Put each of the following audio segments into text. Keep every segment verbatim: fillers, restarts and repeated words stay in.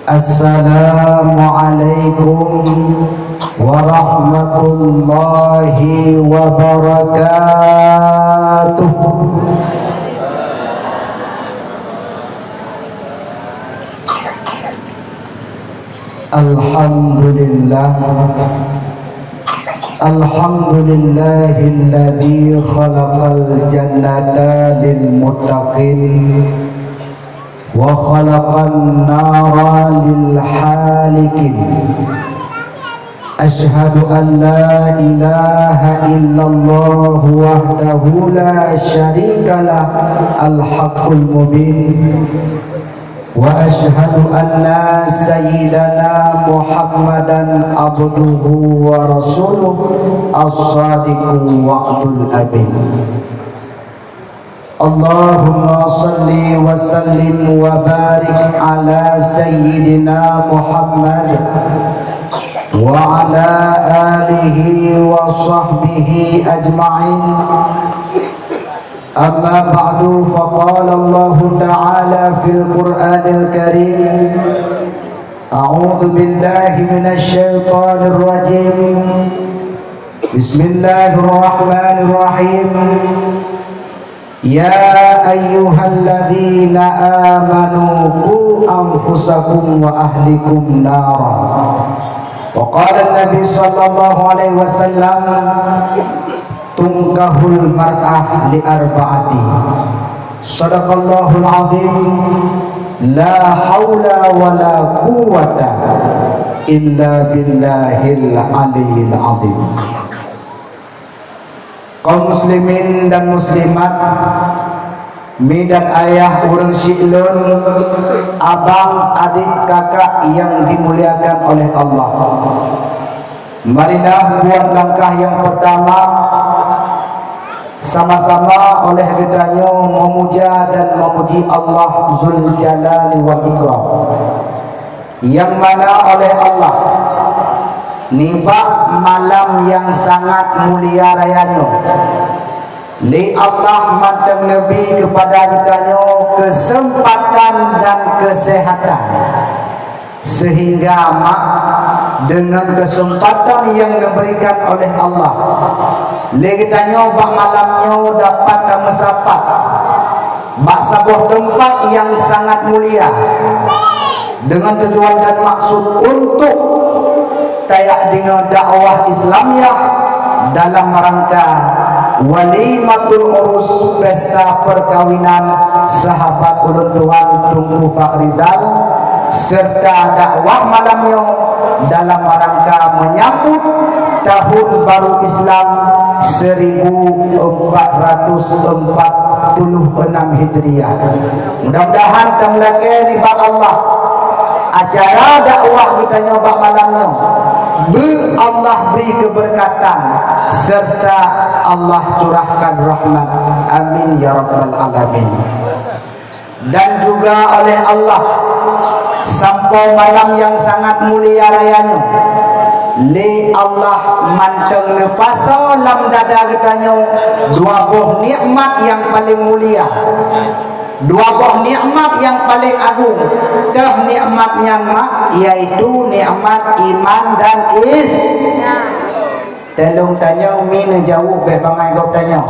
Assalamualaikum warahmatullahi wabarakatuh. Alhamdulillah. Alhamdulillahilladzi khalaqal jannata lil muttaqin wa khalaqan nara lil halikin. Asyhadu an la ilaha illallah wahdahu la syarikalah, al-haqqul mubin. Wa asyhadu anna sayyidana Muhammadan abduhu wa rasuluh, as-sadiqul wa'dul amin. Allahumma salli wa sallim wa barik ala sayyidina Muhammad wa ala alihi wa sahbihi ajma'in. Amma ba'du, faqala Allahu ta'ala fil Qur'anil Karim, a'udzu billahi minasy syaithanir rajim. Bismillahirrahmanirrahim. Ya ayyuhalladzina amanu qu anfusakum wa ahlikum nara. Wa qala Nabi sallallahu alaihi wasallam, tunkahul mar'ah li arba'ati. Sadaqallahul azim. La haula wa la quwwata illa billahil aliyyil azim. Kaum muslimin dan muslimat, mi dan ayah, ureuëng syiek lôn, abang, adék, kakak nyang dimuliakan oleh Allah. Marilah buat langkah nyang peurtama, sama-sama oleh geutanyoe meumuja dan meumuji Allah Zuljalali wal Ikram, nyang mana oleh Allah, nibak malam nyang sangat mulia raya nyoe, lé Allah mantong neubri keupada geutanyoe keuseumpatan dan keuseuhatan, seuhingga mak deungon keuseumpatan nyang neubeurikan oleh Allah, lé geutanyoe bak malam nyoe dapat tameusapat bak saboh teumpat nyang sangat mulia, deungon tujuan dan maksud untuk tajak deungoe dakwah Islamiah dalam rangka walimatul urus, pesta perkawinan sahabat ulôn tuan Teungku Fakhrizal, serta dakwah malam nyoe dalam rangka menyambut tahun baru Islam seribu empat ratus empat puluh enam Hijriah. Mudah-mudahan tameulakée nibak Allah acara dakwah geutanyoe bak malam nyoe, beu Allah bri keubeureukatan serta Allah curahkan rahmat. Amin ya rabbal alamin. Dan juga oleh Allah, sampoe malam nyang sangat mulia raya nyoe, lé Allah mantong neupasoe lam dada geutanyoe dua boh nikmat nyang paleng mulia, dua boh nikmat nyang paleng agong. Teuh nikmat nyan mak, yaitu nikmat iman dan is-, Teuh lôn tanyong, mi neujaweueb bék bangai gob tanyong.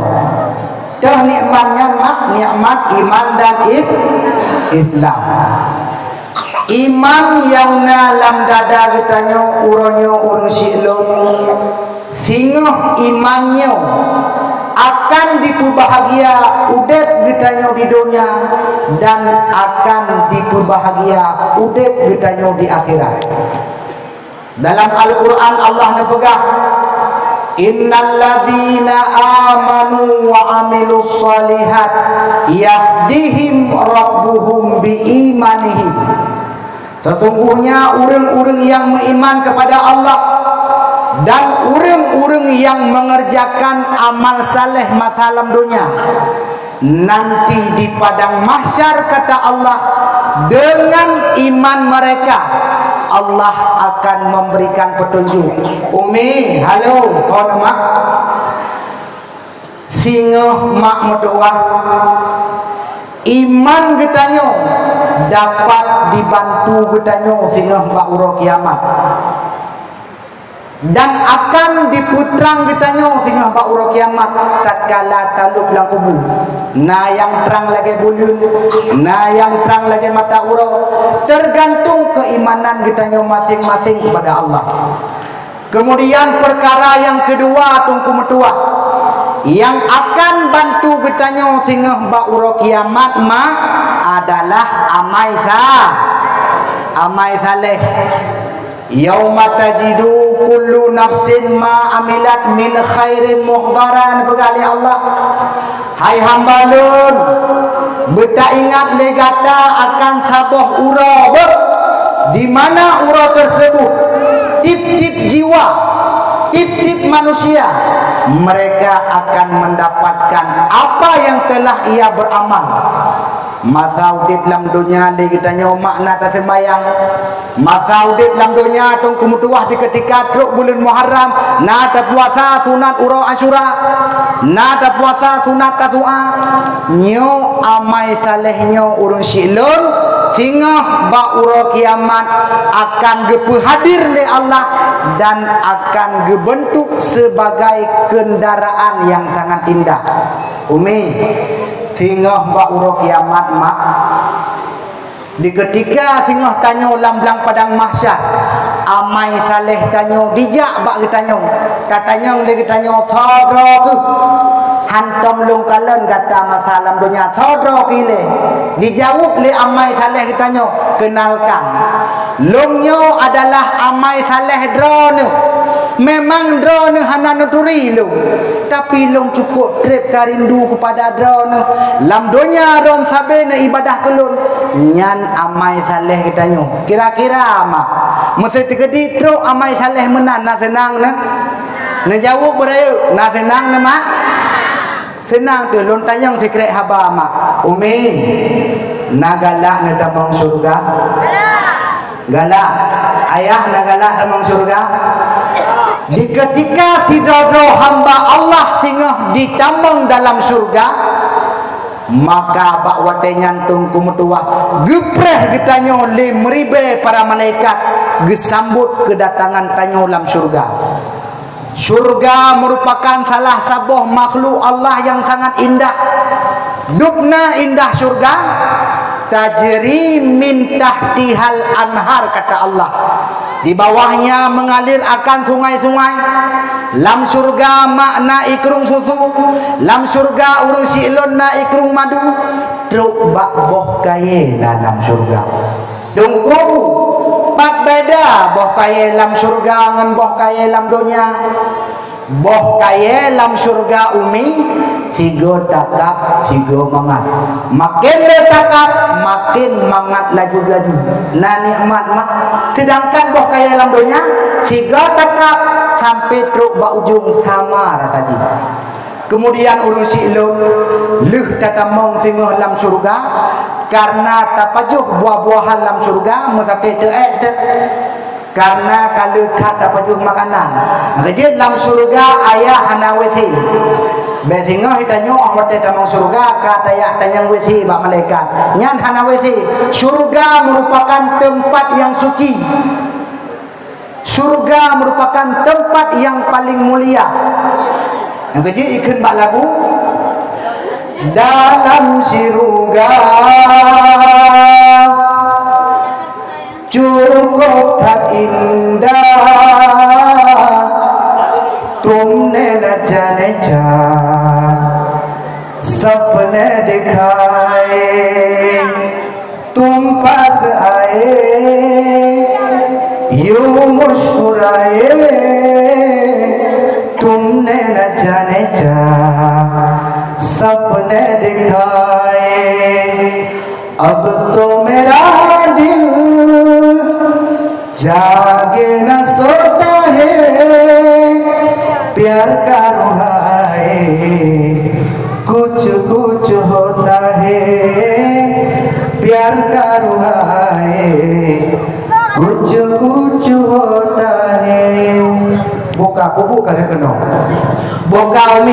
Teuh nikmat nyan mak, nikmat iman dan is-, Islam. Iman nyang na lam dada geutanyoe uroe nyoe ureuëng syiek lôn, singoh iman nyoe akan jipeubahagia udeb geutanyoe di donya dan akan jipeubahagia udeb geutanyoe di akhirat. Dalam Al-Quran Allah neupeugah, "Innalladzina amanu wa amilus shalihat yahdihim rabbuhum bi imanihim." Sesungguhnya ureuëng-ureuëng nyang meuiman kepada Allah dan ureuëng-ureuëng nyang mengerjakan amal saleh masa lam donya, nanti di padang mahsyar, kata Allah, dengan iman mereka, Allah akan memberikan petunjuk. Umi, halo, ho na mak. Singoh mak meudoa, iman geutanyoe dapat dibantu geutanyoe singoh bak uroe kiamat. Dan akan dipeutrang geutanyoe singoh bak uroe kiamat tatkala talôb lam kubu. Na nyang trang lagée buleuen, na nyang trang lagée mata uroe, teugantung keuimanan geutanyoe maséng-maséng kepada Allah. Keumudian peukara nyang keudua, Teungku meutuah, nyang akan bantu geutanyoe singoh bak uroe kiamat ma adalah amai sa-, amai saleh. Yauma tajidu kullu nafsin ma amilat min khairin muhdara, neupeugah lé Allah. Hai hamba Lôn, beutaingat lé gata akan saboh uroe, beuh, di mana uroe tersebut tiep-tiep jiwa, tiep-tiep manusia, mereka akan mendapatkan apa yang telah ia beramal. Masa udeb lam donya lé geutanyoe mak na taseumbayang. Masa udeb lam donya, Teungku meutuah, di keutika trok buleuen Muharram, na tapuasa sunat uroe Asyura, na tapuasa sunat Tasu'a. Nyoe amai saleh nyoe ureuëng syiek lôn, singoh bak uroe kiamat akan geupeuhadir lé Allah dan akan geubeuntuk sebagai kendaraan yang sangat indah. Umi, singoh bak uroe kiamat, mak. Di keutika singoh tanyoe lam blang padang mahsyar, amai saleh tanyoe jijak bak geutanyoe, tatanyong lé geutanyoe, "Soe droe keuh?" Hantom lôn kalon gata masa lam donya, "Soe droe keuh ilée?" Jijaweueb lé amai saleh geutanyoe, "Kenalkan, lôn nyoe adalah amai saleh droeneuh. Memang droeneuh hana neuturi lôn, tapi lôn cukôp treb ka rindu keupada droeneuh. Lam donya droeneuh sabe neuibadah keu lôn." Nyan amai saleh geutanyoe. Kira-kira, mak, meuseuti keudroe trok amai saleh meunan, na seunang neuh? Neujaweueb beurayeuk, na seunang neuh, mak? Seunang teuh, lôn tanyong sikrék haba, mak. Umi, na galak neutamong syeuruga? Galak. Ayah, na galak tamong syeuruga? Di keutika sidroe-droe hamba Allah singoh jitamong dalam syeuruga, maka bak watée nyan Teungku meutuah geupreh geutanyoe lé meuribée para malaikat geusambot keudatangan tanyoe lam syeuruga. Syeuruga meurupakan salah saboh makhluk Allah nyang sangat indah. Dubna indah syeuruga, "Tajri min tahtihal anhar," kata Allah. Di bawahnya mengalir akan sungai-sungai. Lam syeuruga mak na ikrung susu, lam syeuruga ureuëng syiek lôn na ikrung madu, trok bak boh kayée na lam syeuruga. Teungku, pat beda boh kayée lam syeuruga ngon boh kayée lam donya? Boh kayée lam syeuruga, Umi, sigoe takab, sigoe mangat. Maken le takab, maken mangat laju-laju. Na nikmat mak. Seudangkan boh kayée lam donya, sigoe takab, sampoe trok bak ujong sama rasa jih. Keumudian ureuëng syiek lôn, lheueh tatamong singoh lam syeuruga, kareuna tapajoh buah-buahan lam syeuruga, meusaké teuék teuh. Kareuna ka le that tapajoh makanan. Maka jeuet lam syeuruga ayah hana W C. Bék singoh tanyoe watée tamong syeuruga ka tajak tanyong W C bak malaikat. Nyan hana W C. Syeuruga meurupakan teumpat nyang suci. Syeuruga meurupakan teumpat nyang paleng mulia. Nyang keujeuet ikheun bak lagu, dalam syeuruga cukup that indah, तुमने न जाने क्या सपने दिखाए। तुम पास आए, यूं मुस्कुराए, तुमने न जाने क्या सपने दिखाए। अब तो मेरा दिल जागे न सोता है, प्यार का रुहाए, कुछ कुछ होता है, प्यार का रुहाए, कुछ कुछ होता है। Boh ka, boh ka lheueh keunoe. Boh ka, Umi,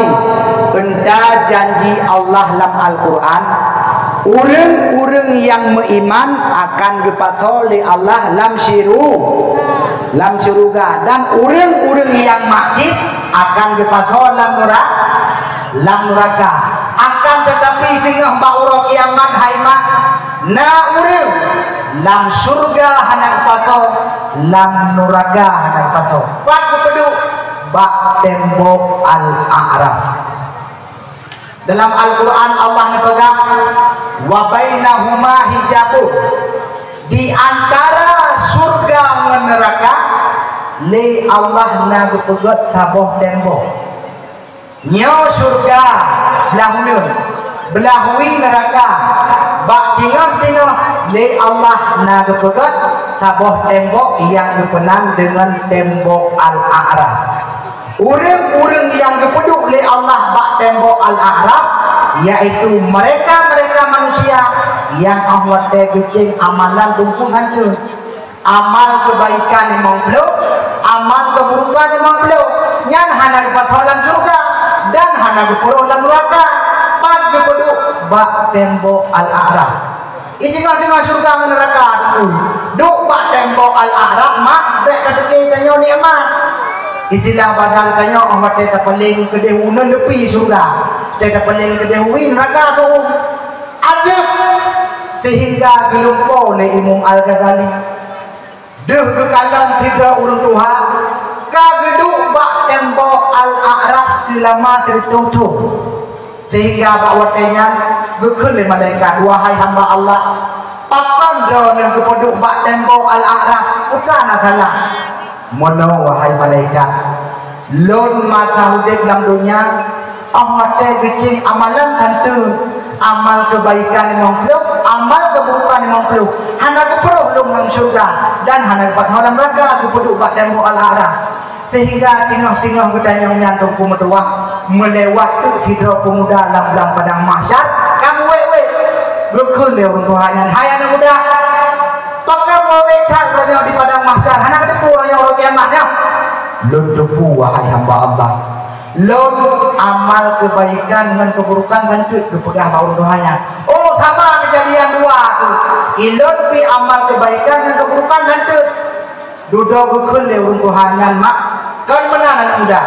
entah janji Allah lam Al-Quran, Ureuëng-ureuëng nyang meuiman akan geupasoe lé Allah lam syuru-, lam syeuruga, dan ureuëng-ureuëng nyang maksiet akan geupasoe lam nura-, lam nuraka. Akan teutapi, teungoh bak uroe kiamat, hai mak, na ureuëng lam syeuruga hana geupasoe, lam nuraka hana geupasoe. Pat geupeuduek? Bak tembok Al-A'raf. Dalam Al-Quran, Allah neupeugah, "Wa bainahuma hijabun." Di antara syeuruga ngon neuraka, lé Allah na geupeugét saboh tembok. Nyoe syeuruga blah uneuen, blah wie neuraka. Bak teungoh-teungoh, lé Allah na geupeugét saboh tembok nyang geupeunang deungon tembok Al-A'raf. Ureuëng-ureuëng nyang geupeuduek lé Allah bak tembok Al-A'raf, yaitu mereka-mereka manusia nyang óh watée geucéng amalan dumpeue hanteue. Amal keubaikan limong ploh, amal keuburukan limong ploh. Nyan hana geupasoe lam syeuruga dan hana geupasoe lam neuraka. Pat geupeuduek? Bak tembok Al-A'raf. Di teungoh-teungoh syeuruga ngon neuraka, duek bak tembok Al-A'raf, mak, bék kateuka tanyoe nikmat. Istilah basa tanyoe, óh watée tapaleng keudeh uneuen leupie syeuruga, watée tapaleng keudeh wie neuraka tu. Adeuk, sehingga geulumpoe lé Imam Al-Ghazali. Deuh geukalon sidroe ureuëng tuha ka geuduek bak tembok Al-A'raf seulama sireutôh thon. Sehingga bak watée nyan geukheun lé malaikat, "Wahai hamba Allah, pakon droeneuh geupeuduek bak tembok Al-A'raf? Peue na salah?" "Meunoe, wahai malaikat, lôn masa udeb lam donya, óh watée geucéng amalan hanteue, amal keubaikan limong ploh, amal keuburukan limong ploh, hana geupasoe lôn lam syeuruga dan hana geupasoe lam neuraka, geupeuduek bak tembok Al-A'raf. Sehingga teungoh-teungoh geutanyong nyan, Teungku meutuah, meulewat teuk sidroe peumuda lam, lam padang mahsyar, ka meuwék-wék." Geukheun lé ureuëng tuha nyan, "Hai aneuëk muda, pakon meuwék that droeneuh di padang mahsyar, hana kateupeue droeneuh uroe kiamat nyoe?" "Lôn teupeue, wahai hamba Allah. Lôn amal keubaikan ngon keuburukan hanteuk," geupeugah bak ureuëng tuha nyan. "Oh, sama keujadian dua tu. Ilôn pih amal keubaikan ngon keuburukan hanteuk." Dudoe geukheun lé ureuëng tuha nyan, "Mak, kon meunan aneuëk muda.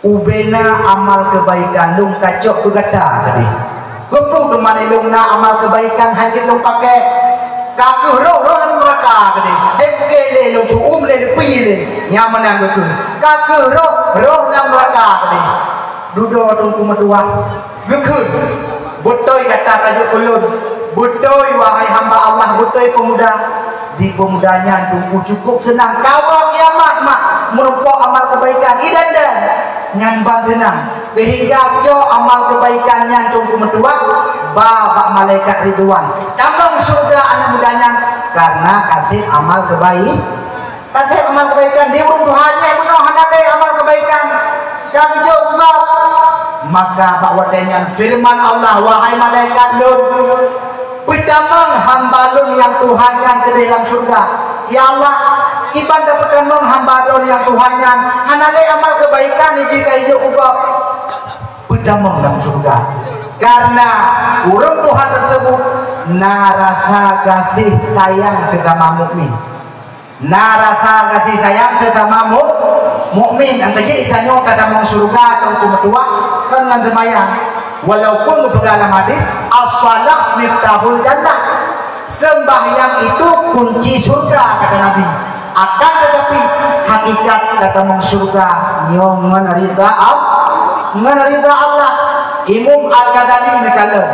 Ubena amal keubaikan lôn kacok keu gata keudeh. Keupeue teuma lôn na amal keubaikan hana jeuet lôn pakai? Ka kheueh roh-roh lam neuraka keudeh. Dek lé lôn tuum lé leupie lé." Nyan meunan geukheun. "Ka kheueh roh-roh lam neuraka keudeh." Dudoe Teungku meutuah geukheun, "Beutôi gata tajok keu lôn. Beutôi, wahai hamba Allah, beutôi peumuda." Di peumuda nyan Teungku cukôp seunang. Ka uroe kiamat mak, meurumpok amal keubaikan, idan dan nyan ban seunang. Sehingga cok amal keubaikan nyan Teungku meutuah ba bak malaikat Ridwan. Tamong syeuruga aneuëk muda nyan karena ka sép amal keubai-, ka sép amal keubaikan. Di ureuëng tuha nyan meunoe hana lé amal keubaikan, ka geujok u gob. Maka bak watée nyan feureuman Allah, "Wahai malaikat lôn, peutamong hamba lôn nyang tuha nyan keudeh lam syeuruga." "Ya Allah, kiban tapeutamong hamba droe nyang tuha nyan, hana lé amal keubaikan jih ka jijok u gob." Peutamong lam syeuruga. Karena ureuëng tuha tersebut na rasa gaséh sayang seusama mukmin. Na rasa gaséh sayang seusama mu-, mukmin. Nyang keujeuet tanyoe tatamong syeuruga Teungku meutuah kon ngon seumayang. Walaupun geupeugah lam hadis, "As-shalah miftahul jannah." Seumbahyang itu kunci syeuruga, kata Nabi. Akan teutapi, hakikat tatamong syeuruga nyoe ngon ridha Al-, ngon ridha Allah. Imam Al-Ghazali neukalon,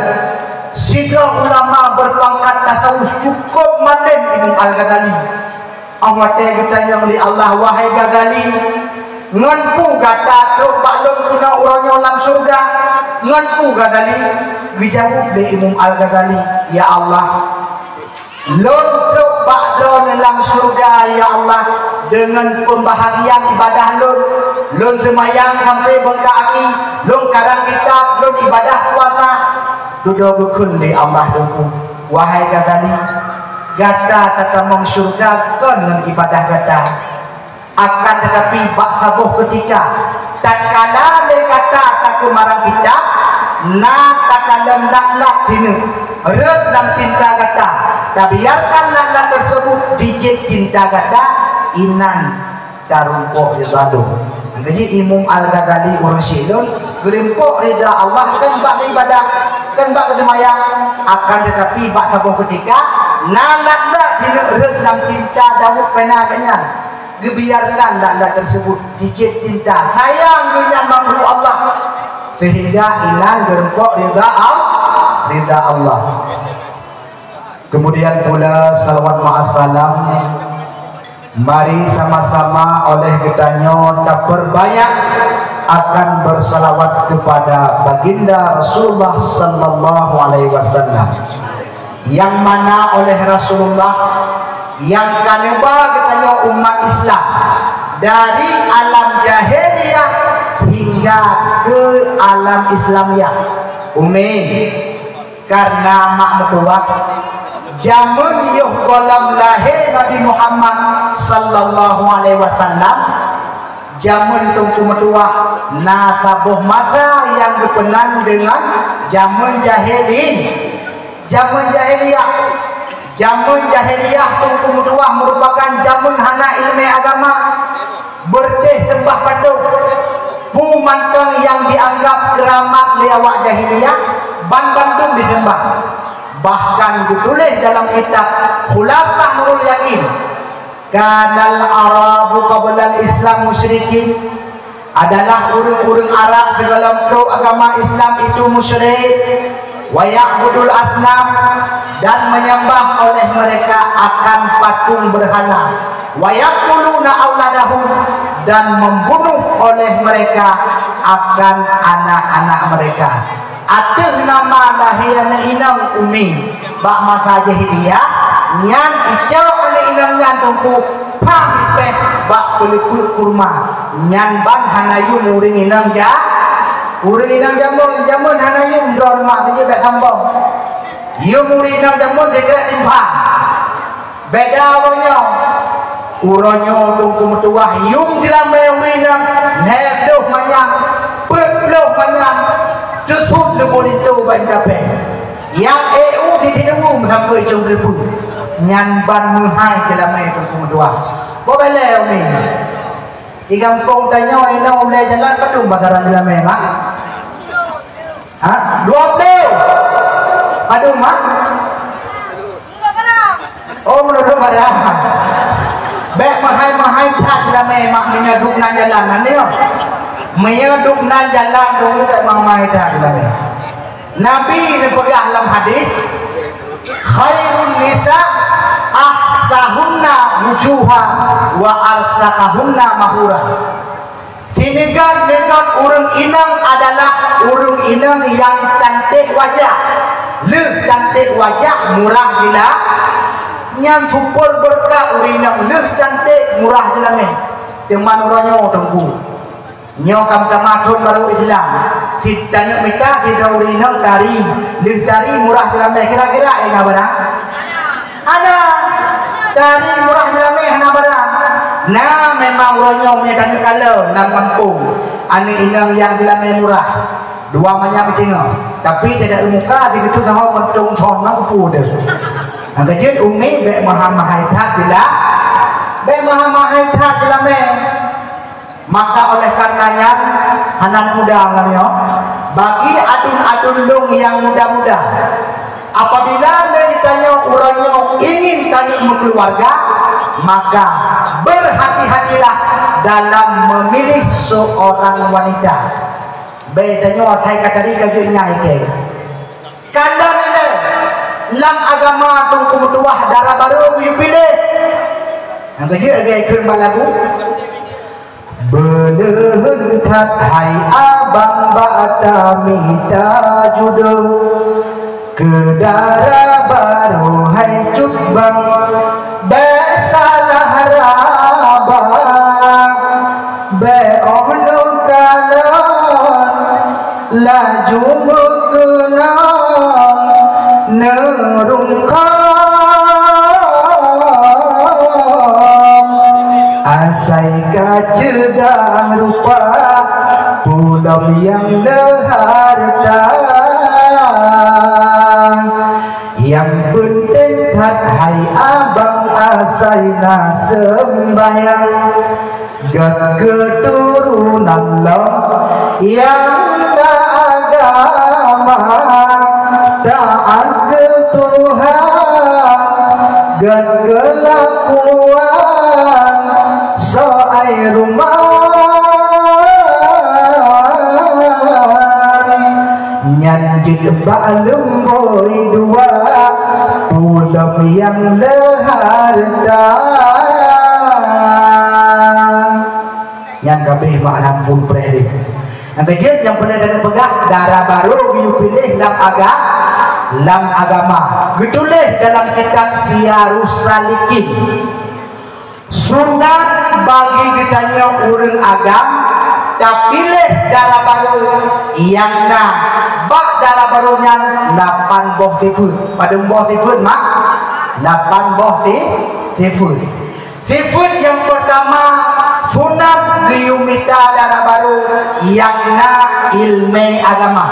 sidroe ulama beupangkat tasawuf cukôp malém Imam Al-Ghazali. Óh watée geutanyong lé Allah, "Wahai Ghazali, ngon peue gata trok bak lôn keunoe uroe nyoe lam syeuruga?" "Ngon peue, Ghazali?" Geujaweueb lé Imam Al-Ghazali, "Ya Allah, lôn trok bak Droeneuh lam syeuruga, ya Allah, deungon peumbahagian ibadah lôn. Lôn seumayang sampoe beungka aki, lôn karang kitab, lôn ibadah puasa." Dudoe geukheun lé Allah Teungku, "Wahai Ghazali, gata tatamong syeuruga kon ngon ibadah gata. Akan teutapi, bak saboh keutika, tatkala lé gata takeumarang kitab, Na takalon laknat sineuk rhot lam tinta gata, tabiarkan laknat tersebut dijép tinta gata, inan tarumpok ridha lôn. Jadi Imam Al-Ghazali ureuëng syiek lôn, geurumpok ridha Allah kan bak ibadah, kan bak seumayang, akan tetapi bak saboh keutika na laknat sineuk rhot lam tinta daweueb pena geuhnyan. Geubiarkan laknat tersebut jicit cinta sayang geuhnyan makhluk Allah, sehingga inan geurumpok ridha Al-, ridha Allah. Kemudian pula salawat ma'assalam, mari sama-sama oleh geutanyoe taperbanyak akan bersalawat kepada Baginda Rasulullah sallallahu alaihi wasallam. Nyang mana oleh Rasulullah nyang ka neuba geutanyoe umat Islam dari alam jahiliyah hingga ke alam Islamiyah. Umi, karena mak meutuwah, jameun yoh gohlom lahé Nabi Muhammad sallallahu alaihi wasallam, jameun Teungku meutuwah na saboh masa nyang geupeunan deungon jameun jahili-, jameun jahiliyah. Jameun jahiliyah Teungku meutuwah meurupakan jameun hana iéleumé agama, beureutéh seumbah patung, peue mantong nyang jianggab keuramat lé awak jahiliyah, banmandum diseumbah. Bahkan geutuléh dalam kitab Khulasah Nurul Yakin, "Kanal Arabu qablal Islam musyrikin," adalah ureuëng-ureuëng Arab sigohlom trok agama Islam itu musyrik, "wa ya'budul asnam," dan menyembah oleh mereka akan patung berhala, "wa yaqtuluna auladahum," dan membunuh oleh mereka akan anak-anak mereka. Ateueh nama lahé aneuk inong Umi bak masa jahiliyah, nyan icok aneuk inong nyan Teungku pham ipéh bak peuleupeuk kurma. Nyan ban hana yum ureuëng inong ja-, ureuëng inong jameun, jameun hana yum droe mak beujeuet bak sambong. Yum ureuëng inong jameun dikeurek timphan. Beda uroe nyoe. Uroe nyoe Teungku meutuwah yum jeulamé ureuëng inong, lhée ploh manyam, peuet ploh manyam, teusut leubeh linto ban capée. Nyang ék u di sineum sampoe cong reupeu. Nyan ban meuhai jeulamé Teungku meutuwah. Boh bélée Umi. Di gampông tanyoe inong ulée jalan padum bataran jeulamé, mak? Ha? Dua ploh. Padum, ha? Oh, meunurot barang. Bék meuhai-meuhai that lamé mak meunyoe duek nan jalan, na nyoe. Meunyoe duek nan jalan, dong bék meuhai that lamé. Nabi neupeugah lam hadis, "Khairun nisa ahsahunna wujuha wa arsaqahunna mahura." Sineugat-neugat ureuëng inong adalah ureuëng inong nyang canték wajah. Lheueh canték wajah, murah jila-, nyan super beureukat ureuëng inong lheueh canték, murah jeulamé. Teuma uroe nyoe Teungku, nyoe ka meutamah thon barô Islam. Sit taneuk mita, sit ureuëng inong tari. Lheueh tari, murah jeulamé. Kira-kira, eh, na barang? Hana. Tari murah jeulamé hana barang. Na, memang uroe nyoe meunyoe taneuk kalon lam gampông, aneuk inong nyang jeulamé murah. Dua manyam teungoh. Tapi tidak muka di situ sama mentong thon mak pu deh. Nyang keujeuet Umi bék meuhai-meuhai that jila-, bék meuhai-meuhai that jeulamé. Maka oleh karena nyan, hana muda ngon nyoe, bagi aduen-aduen lôn nyang muda-muda, apabila lé tanyoe uroe nyoe ingin tanyoe meukeuluwarga, maka berhati-hatilah dalam memilih seorang wanita. Bék tanyoe asai ka tadi ka jeuet nyang ikei. Kalon ilée, lam agama Teungku meutuwah dara barô geuyue piléh. Nyang keujeuet lagée kheun bak lagu. Beuleuheun that hai abang bak tamita judoe, keu dara barô hai cut bang, bék salah raba, bék óh neukalon, laju meukeunong neurungkông. Asai ka ceudah rupa, peue lom nyang le harta. Abang asai na seumbahyang, gét keuturonan lom nyang na agama, taát keu Tuhan, gét keulakuan soe rumoh. Nyan jeuet bak lumbôi dua, peue lom nyang le hareuta. Nyan ka abéh makna phôn preh deh. Nyang keujeuet nyang peureulèe tapeugah, dara barô geuyue piléh lam aga-, lam agama. Geutuléh dalam kitab Siyarus Salikin. Sunat bagi geutanyoe ureuëng agam tapiléh dara barô nyang na bak dara barô nyan lapan boh sifeuet. Padum boh sifeuet, mak? Lapan boh si-, sifeuet. Sifeuet nyang peurtama, sunat geuyue mita dara barô nyang na iéleumé agama.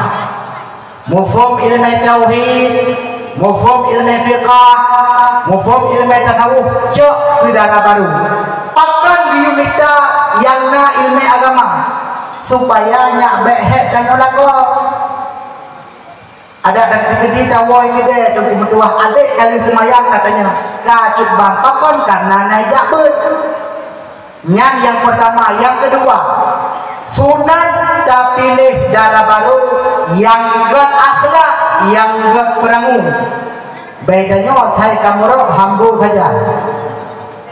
Muphom iéleumé tauhid, muphom iéleumé fiqah, muphom iéleumé tasawuf, cok keu dara barô. Pakon geuyue mita nyang na iéleumé agama, supaya nyak bék hék tanyoe lakoe. Adak dan sikeudi tawoe keudéh teungku meutuwah, adék kali seumayang katanya, ka cut bang pakon kana na jak beuet. Nyan nyang peurtama. Nyang keudua, sunat tapiléh dara barô nyang gét akhlak, nyang gét peurangu. Bék tanyoe sai kameurok hambo saja.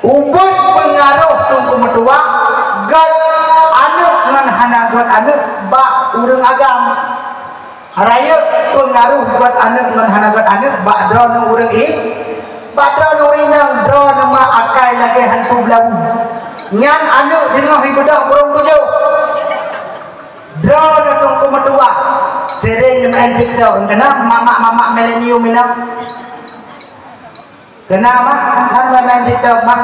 Ubit peungaroh teungku meutuwah gét aneuëk ngon hana gét aneuëk bak ureuëng agam. Rayeuk peungaroh buet aneuëk ngon hana buet aneuëk bak droeneuh ureuëng i-, bak droeneuh ureuëng inong, droeneuh mak akai lagée hantu beulawu. Nyan aneuëk singoh ibeudôh burông tujoh. Droeneuh teungku meutuwah, sering main TikTok, keunan mamak-mamak milenium inong. Keunan, Mak, nan main-main TikTok, Mak.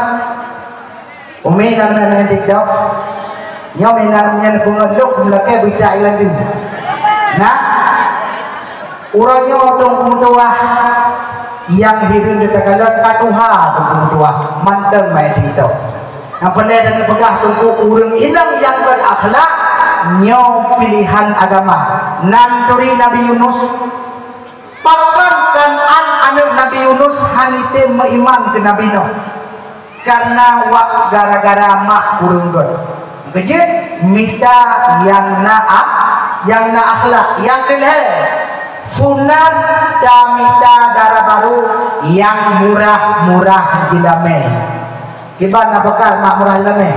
Umi nan main-main TikTok. Nyoe meunan nyan beungeut lôn meulakée beucak laju. Nah, uroe nyoe teungku meutuwah nyang hireuen takalon ka tuha teungku meutuwah mantong main TikTok. Nyang peureulée tapeugah teungku ureuëng inong nyang gét akhlak nyoe piléhan agama. Nan turi Nabi Yunus. Pakon Kan'an aneuëk Nabi Yunus hana tem meuiman keu Nabi Nuh? Kareuna wak gara-gara mak ureuëng gét. Keujeuet mita nyang na a-, nyang na akhlak. Nyang keulhée, sunat tamita dara barô nyang murah-murah jeulamé. Kiban na beukah mak murah jeulamé?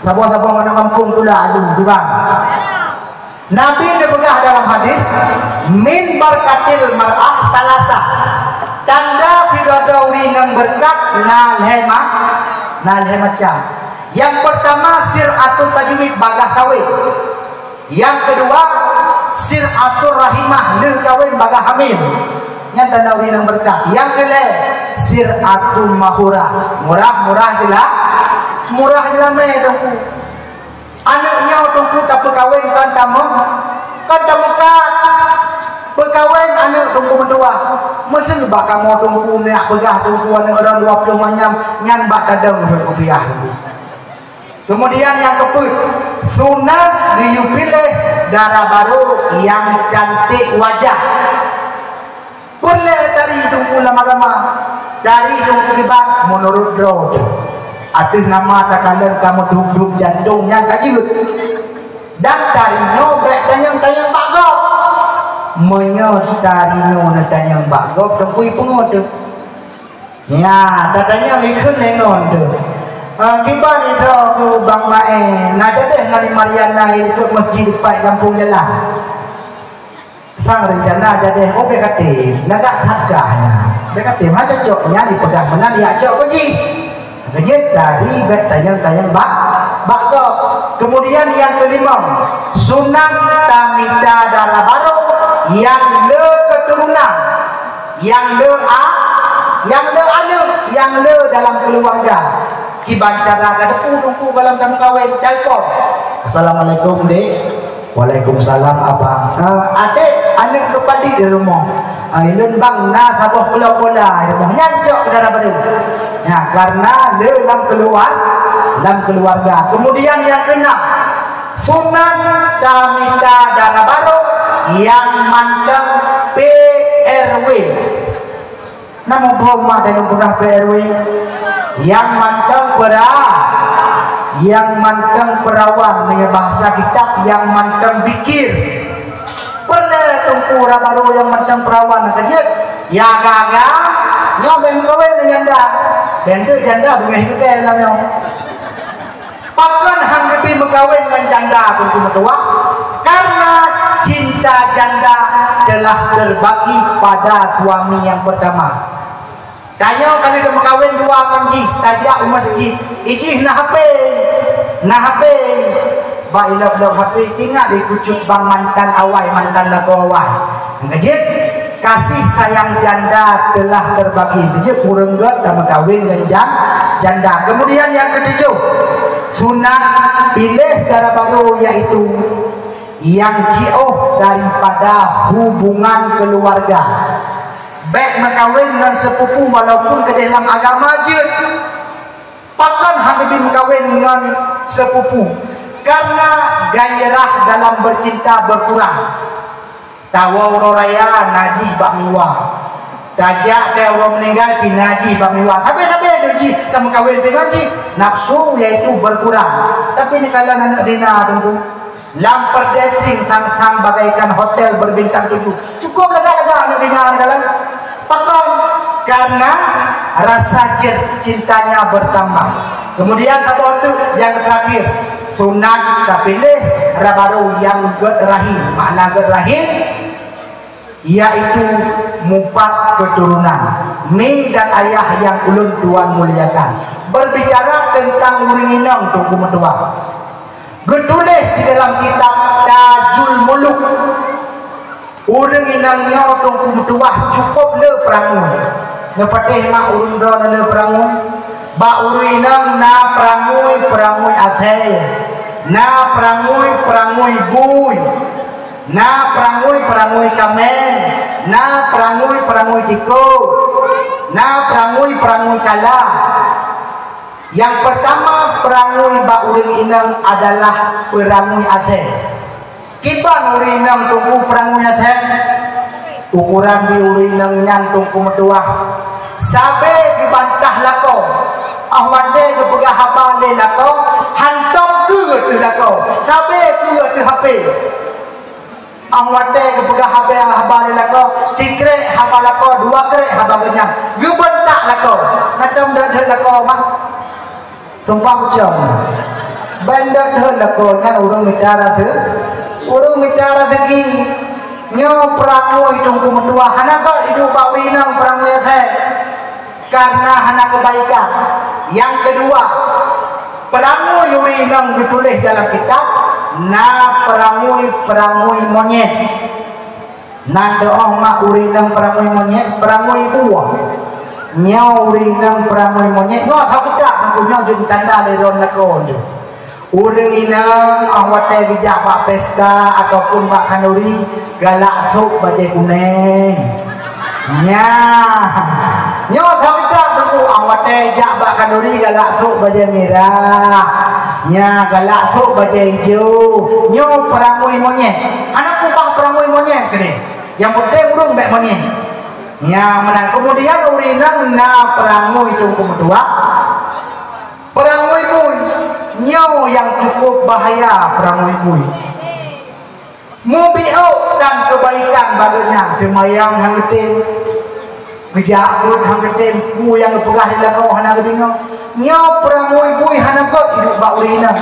Saboh-saboh aneuk gampông tula adu, tukang. Nabi neupeugah dalam hadis, "Min barakatil mar'ah salasah." Tanda sidroe-droe ureuëng nyang beureukat na lhée ma-, na lhée macam. Nyang peurtama, sir'atut tajwid, bagaih kawén. Nyang keudua, sir'atur rahimah, lheueh kawén bagaih hamil. Nyan tanda ureuëng nyang beureukat. Nyang keulhée, sir'atul mahurah, murah-murah jeulamé, murah jeulamé teungku. Aneuëk nyoe teungku tapeukawén kon tamong, kon tameukat. Peukawén aneuëk teungku meutuwah. Meuseu bak kamoe teungku neujak peugah teungku aneuëk ureuëng dua ploh manyam nyan bak tadong rhot rupiah teungku. Keumudian nyang keupeuet, sunat geuyue piléh dara barô nyang cantik wajah. Peureulée tari teungku lam agama, tari teungku kiban meunurot droe teuh. Ateueh nama takalon ka meudub-dub jantong nyang ka jeuet. Dan tari nyoe bék tanyong-tanyong bak gob. Meunyoe tari nyoe neutanyong bak gob, teungku ipeungoh teuh. Nya, tatanyong ikheun lé ngon teuh. Eh, kiban idroe keu Bang Mae, na jadeh ngon Mariana ikot meuseujid pat gampông jalan. Sang reuncana jadeh, oh, bék katem, lagak that gah nyan. Bék katem, ha cocok nyan dipeugah meunan, ya cok keu jih. Keujeuet tari bék tanyong-tanyong bak, bak gob. Keumudian nyang keulimong, sunat tamita dara barô nyang le keuturonan, nyang le a-, nyang le aneuëk, nyang le dalam keuluwarga. Kiban cara tateupeue teungku gohlom tameukawen, telepon. Assalamualaikum, Dek. Waalaikumsalam, Abang. Ah, adék, aneuëk keupadit di rumoh. Hai, lôn bang na saboh klub bola di rumoh nyan, cok keu dara barô. Nah, karena le lam keluar, lam keluarga. Kemudian yang keenam, sunat tamita dara barô nyang mantong P R W. Nama boh mak dan peugah P R W? Nyang mantong pera-, nyang mantong perawan, meunyoe bahasa kitab, nyang mantong bikir. Peureulèe teungku dara barô nyang mantong perawan ka jeuet. Ya gaga, nyoe bèk meukawen ngon janda. Bèk janda beungèh keu lam nyoe. Pakon han geubi meukawen ngon janda teungku meutuwah? Karena cinta janda telah terbagi pada suami yang pertama. Tanyoe ka lheueh meukawen dua ngon jih, tajak u masjid. Ijih na H P. Na H P. Bak ilop-lop H P, ingat dikucut bang mantan awai, mantan lakoe awai. Ngeujeuet, kasih sayang janda telah terbagi. Ngeujeuet, kureueng gèt tameukawen ngon jan-, janda. Kemudian yang ketujuh, sunat piléh dara barô, yaitu nyang jiôh daripada hubungan keluarga. Bèk meukawen ngon sepupu walaupun keudéh lam agama jeuet. Pakon han geubi meukawen ngon sepupu? Karena gairah dalam bercinta berkurang. Tawoe uroe raya na jih bak miwa. Tajak teuh uroe meuninggai pih na jih bak miwa. Sabe-sabe deuh jih tameukawen pih ngon jih. Nafsu yaitu berkurang. Tapi neukalon aneuk dina teungku. Lam peureudèe thang-thang bagaikan hotel berbintang tujuh. Cukup lagak-lagak aneuk dina neukalon. Pakon? Karena rasa cin-, cintanya bertambah. Kemudian saboh teuk nyang terakhir, sunat tapiléh dara barô nyang gèt rahim. Makna gèt rahim, yaitu mupat keturunan. Mi dan ayah nyang ulôn tuan muliakan, berbicara tentang ureueng inong teungku meutuwah, geutuléh di dalam kitab Tajul Muluk. Ureueng inong nyoe teungku meutuwah cukup le peurangui. Neupatéh mak ureueng droeneuh le peurangui? Bak ureueng inong na peurangui, peurangui asèe, na peurangui, peurangui bui, na peurangui, peurangui kaméng, na peurangui, peurangui tikôh, na peurangui, peurangui kala. Nyang peurtama peurangui bak ureueng inong adalah peurangui asèe. Kiban ureueng inong teungku peurangui asèe? Ukoran di ureueng inong nyan teungku meutuwah, sabe geubantah lakoe. Óh watèe geupeugah haba lé lakoe, hantom keue teuh lakoe, sabe keue teuh H P. Óh watèe geupeugah haba, haba lé lakoe, sikrek haba lakoe, dua krek haba geuhnyan. Geubantah lakoe. Na tom deuh-deuh lakoe mah. Sumpah pucong. Ban deuh-deuh lakoe nyan ureueng mita raseu-, ureueng mita raseuki. Nyoe peurangui teungku meutuwah, hana gèt iduek bak ureueng inong peurangui asèe. Karena hana kebaikan. Yang kedua, peurangui ureueng inong geutuléh dalam kitab, na peurangui-peurangui monyét. Nan teu'oh mak ureueng inong peurangui monyét, peurangui buah. Nyoe ureueng inong peurangui monyét, nyoe sapeue that, nyoe jeuet tanda lé droe lakoe nyoe. Ureueng inong óh watèe geujak bak pesta ataupun bak khanduri, galak sôk bajèe kunéng. Nyan. Nyoe sapeue that, teungku, óh watèe jak bak khanduri galak sôk bajèe mirah. Nya, galak sôk bajèe ijo. Nyoe peurangui monyét. Hana peue bang peurangui monyét keudéh. Nyang peunteng ureueng bèk monyét. Nya, meunan. Kemudian ureueng inong na peurangui teungku meutuwah. Peurangui bui. Nyoe nyang cukup bahaya peurangui bui. Mubiôh dan keubaikan bak geuhnyan, seumayang han geutem, geujak beuet han geutem, peue nyang geupeugah lé lakoe hana geudeungoe. Nyoe peurangui bui hana gèt iduek bak ureueng inong.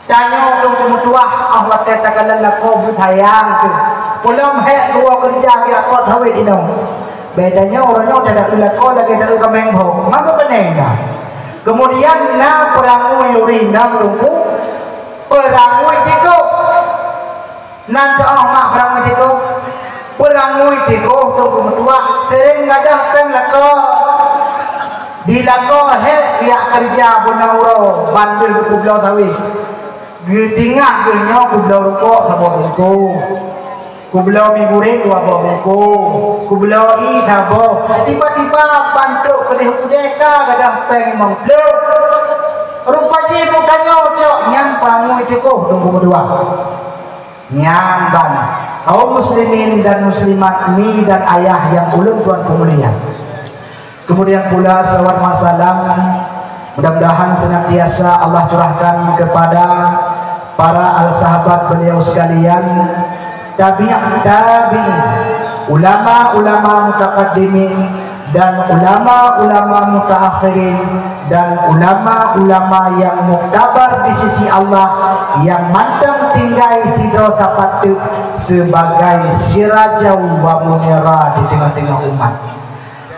Tanyoe teungku meutuwah, óh watèe takalon lakoe beusayang teuh. Peulom hék geuwoe keureuja geujak pot sawét inong. Bèk tanyoe uroe nyoe tadakeu lakoe lagèe dakeu kaméng bhông. Maka beuneng dah. Kemudian na peurangui ureueng inong teungku, peurangui tikôh. Nan teu'oh mak peurangui tikôh. Peurangui tikôh teungku meutuwah seuréng gadôh péng lakoe. Di lakoe hék geujak keureuja bunoe uroe ban deuh geupubloe sawét. Geutinggai geuh nyoe kubloe rukok saboh bungkôh. Kubloe mi gurée dua boh bungkôh, kubloe ié saboh. Tiba-tiba ban trok keudeh u keudè ka gadôh péng limong ploh. Rupa jih butanyoe cok nyan pangui teukoh dong bumeudua. Nyan ban, kaum muslimin dan muslimat, mi dan ayah nyang ulôn tuan peumulia. Kemudian pula salawat wa salam mudah-mudahan senantiasa Allah curahkan kepada para al-sahabat beliau sekalian, tabi' tabi'in, ulama-ulama mutaqaddimin dan ulama-ulama mutaakhirin dan ulama-ulama yang muktabar di sisi Allah yang mantong tinggai sidroe sapat teuk sebagai sirajan wa munira di tengah-tengah umat.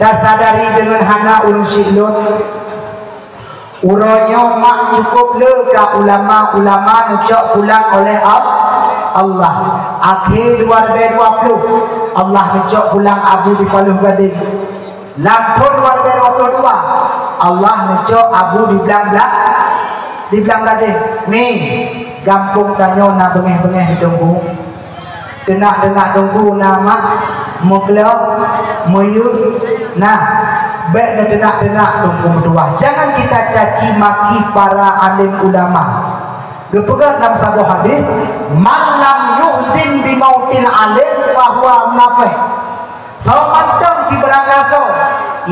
Tasadari deungon hana ureuëng syiek lôn, uroe nyoe mak cukup le ka ulama-ulama neucok pulang oleh Al-, Allah. Akhé dua ribèe dua ploh, Allah neucok pulang Abu di Paloh Gadeng. Lam thon dua ribèe dua ploh dua, Allah neucok Abu di Blang-, Blang-, di Blang Gadeng. Mi, gampông tanyoe na beungéh-beungéh di Teungku. Teunak-teunak Teungku na mak, meuklok, meuyeuet, na. Bèk neuteunak-teunak Teungku meutuwah. Jangan kita caci maki para alim ulama. Geupeugah lam saboh hadis, "Man lam yuhzin bi mautil alim fahuwa munafik." Soe mantong sibarang gasoe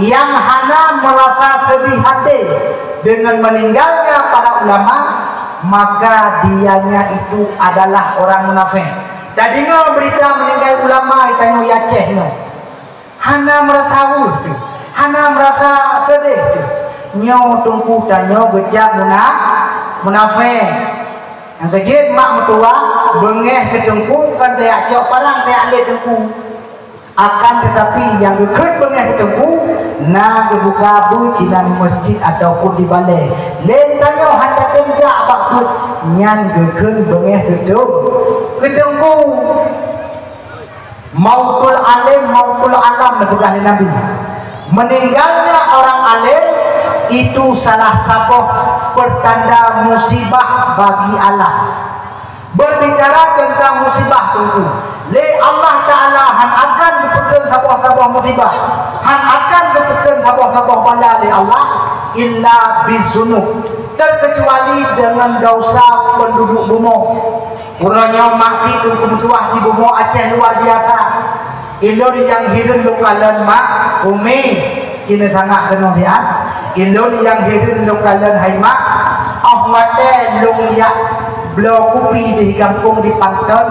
nyang hana meurasa seudeh até deungon meuninggalnya para ulama, maka dianya itu adalah orang munafik. Tadeungoe beurita meuninggai ulama tanyoe Aceh nyoe, hana meurasa weueh teuh, hana meurasa seudeh teuh. Nyoe teungku tanyoe geujak muna-, munafik. Nyang keujeuet mak meutuwah, beungéh keu teungku kon tajak cok parang tajak lét teungku. Akan tetapi nyang geukheun beungéh keu teungku na geubuka beuet inan meuseujid ataupun di balè. Lé tanyoe hana tem jak bak beuet nyan geukheun beungéh keu teung-, keu teungku. Mautul alim, mautul alam, neupeugah lé Nabi. Meninggalnya orang alim itu salah saboh pertanda musibah bagi alam. Berbicara tentang musibah teungku, lé Allah Taala han akan geupeukeun saboh-saboh musibah, han akan geupeukeun saboh-saboh bala lé Allah illa bizunub, terkecuali dengan dosa penduduk bumoe. Uroe nyoe mak keuh teungku meutuwah di bumoe Aceh luar biasa. Ilôn nyang hireuen lôn kalon mak, umi, keuneuk sangat keunoe siat. Ilôn nyang hireuen lôn kalon hai mak, óh watèe lôn jak bloe kupi di gampông di Panton,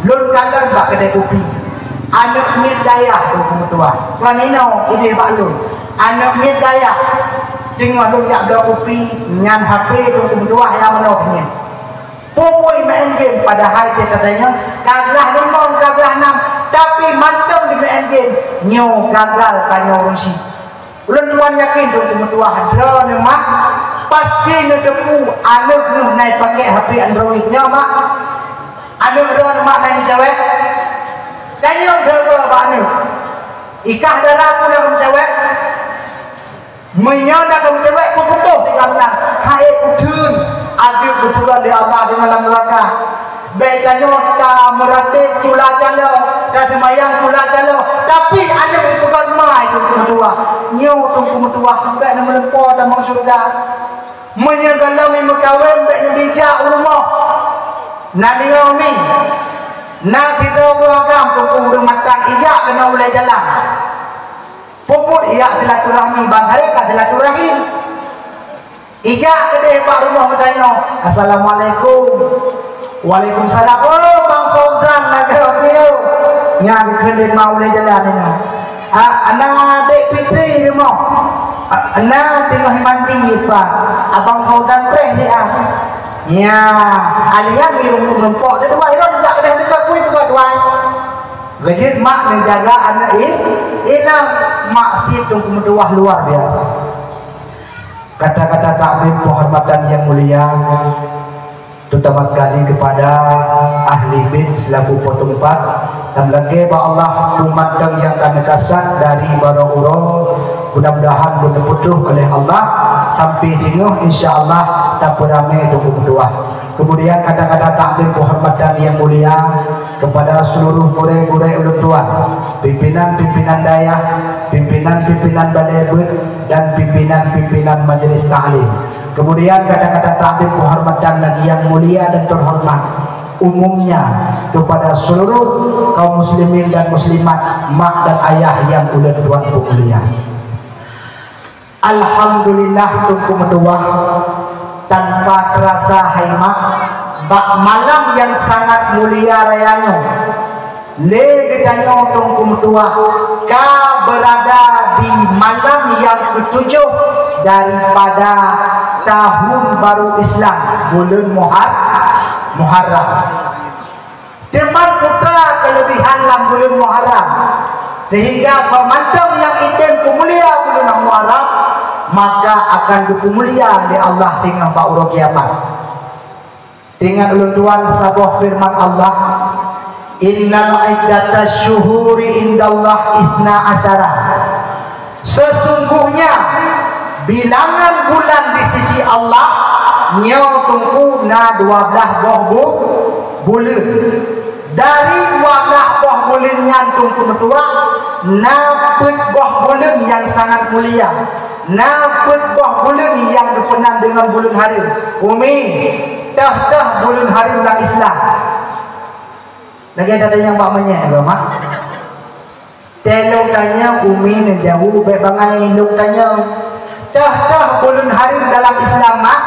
lôn kalon bak keudè kupi. Aneuk miet dayah teungku meutuwah, kon inoe idéh bak lôn. Aneuk miet dayah, teungoh lôn jak bloe kupi, nyan hapé teungku meutuwah nyang meunoe nyan. Pupui main game, padahai teuh katanya ka glah limong, ka glah nam, tapi mantong di main game, nyoe gagal tanyoe ureueng syiek. Ulôn tuan yakin teungku meutuwah droeneuh mak pasti neuteupeue aneuk neuh na i pakèk H P Android nyoe mak. Aneuk droeneuh mak na i meucewek. Tanyoe geuh bak aneuk. Ikah dara pun na meucewek. Meunyoe na meucewek peuputôh di kamoe, hai uteuen, adeuk geupeugah lé Allah deungon lam neuraka. Bèk tanyoe tameuratéb cula calo, taseumayang cula calo, tapi aneuk geupeugah ma itu meutuwah. Nyoe teungku meutuwah, bèk na meulumpoe tamong syeuruga. Meunyoe gohlom meukawen, bèk neubijak u rumoh. Na deungoe mi, na sidroe ureueng agam teungku ureueng mantang ijak keunoe ulèe jalan. Puput ijak silaturahmi, ban hareuta silaturahim. Ijak keudeh bak rumoh meutanyoe, "Assalamualaikum." "Waalaikumsalam." "Oh, Bang Fauzan, na geuh piôh." Nyan keuneuk ma ulèe jalan nyoe. "Ah, na Dek Fitri di rumoh?" "Ah, na teungoh mandi, Pak." "Abang Fauzan preh di ah." Nyan, alian di rumoh rumpok, dia dua, dia jak keudeh dekat kuih, dekat tuan. Geujeuet mak neujaga aneuk i-, inong, mak cit teungku meutuwah luar biasa. Kata-kata takzim penghormatan yang mulia, terutama sekali kepada ahli bait selaku po teumpat, dan lagèe bak Allah peumantong nyang ka neukasat dari baroe uroe, mudah-mudahan beuneuputôh oleh Allah. Sampai singoh, insya Allah, tapeuramé Teungku Meutuah. Kemudian kata-kata takdim penghormatan yang mulia kepada seluruh gurée-gurée ulôn tuan, pimpinan-pimpinan dayah, pimpinan-pimpinan balai beuet, dan pimpinan-pimpinan majelis taklim. Kemudian kata-kata takdim penghormatan lagi yang mulia dan terhormat umumnya kepada seluruh kaum muslimin dan muslimat, mak dan ayah yang ulôn tuan peumulia. Alhamdulillah, Teungku Meutuah, tanpa terasa hai mak, bak malam yang sangat mulia raya nyoe, lé geutanyoe Teungku Meutuah ka berada di malam yang ketujuh daripada tahun baru Islam, buleuen Muhar-, Muharram. Teuma peue keulebihan lam buleuen Muharram, sehingga soe mantong nyang item peumulia buleuen Muharram, maka akan geupeumulia lé Allah singoh bak uroe kiamat. Ingat ulôn tuan saboh firman Allah, "Innal iddatasy syuhuri indallah isna asyara." Sesungguhnya bilangan bulan di sisi Allah nyoe Teungku na dua blah boh bu-, buleuen. Dari dua blah boh buleuen nyan Teungku Meutuah, na peuet boh buleuen nyang sangat mulia. Na peuet boh buleuen nyang geupeunan deungon buleuen hareuem. Umi, teuh-teuh buleuen hareuem lam Islam. Lagée that nyang bak manyét agama. Teuh lôn tanyong, umi neujaweueb bék bangai lôn tanyong. Teuh-teuh buleuen hareuem dalam Islam, mak?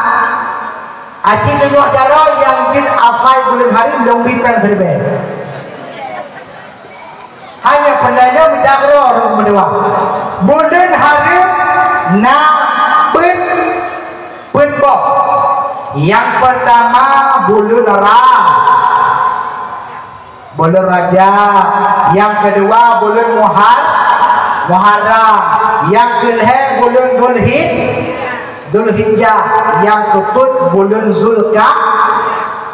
Aci tunyok jaroe nyang jeuet afai buleuen hareuem lôn bri péng siribée. Hanya peureulée nyoe mita keudroe ureuëng meudua. Buleuen hareuem na peuet, peuet boh. Nyang peurtama buleuen Ra-, Buleuen Rajab, nyang keudua buleuen Muhar-, Muharram, nyang keulhée buleuen Dzulhij-, Dzulhijjah, nyang keupeuet buleuen Zulka-,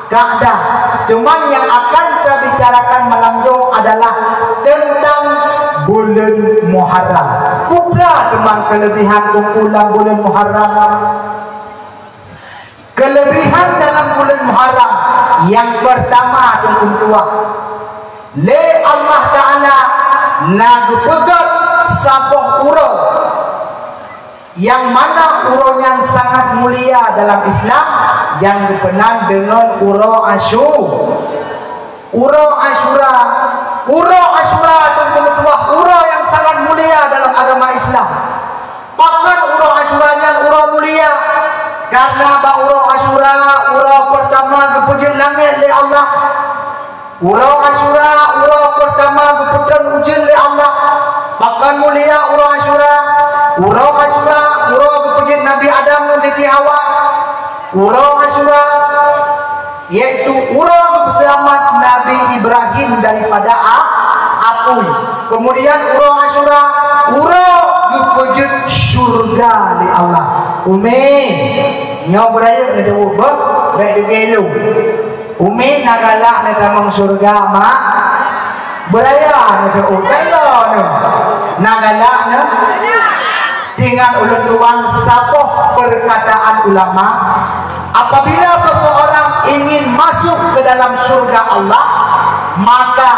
Ka'dah. Teuma nyang akan tabicarakan malam nyoe adalah teuntang buleuen Muharram. Peue teuma keulebihan Teungku lam buleuen Muharram? Keulebihan dalam buleuen Muharram nyang peurtama Teungku Meutuah, lé Allah Ta'ala na geupeugét saboh uroe, nyang mana uroe nyan sangat mulia dalam Islam, nyang geupeunan deungon uroe Asyu-, Uroe Asyura, uroe Asyura Teungku Meutuah, uroe nyang sangat mulia dalam agama Islam. Pakon uroe Asyura nyan uroe mulia? Karena bak uroe Asyura, uroe peurtama geupeujeuet langét lé Allah. Uroe Asyura, uroe peurtama geupeutrön ujeuen lé Allah. Pakon mulia uroe Asyura? Uroe Asyura, uroe geupeujeuet Nabi Adam ngon Siti Hawa. Uroe Asyura, yaitu uroe geupeuseulamat Nabi Ibrahim daripada a-, apui. Kemudian uroe Asyura, uroe geupeujeuet syurga lé Allah. Umi, nyoe beurayeuk neudeuh beuh, bék deugée lôn. Umi na galak neutamong syurga, mak? Beuraya neuh teuôt, teuôt neuh. Na galak neuh? Ingat ulôn tuan saboh perkataan ulama, apabila seseorang ingin masuk ke dalam syurga Allah, maka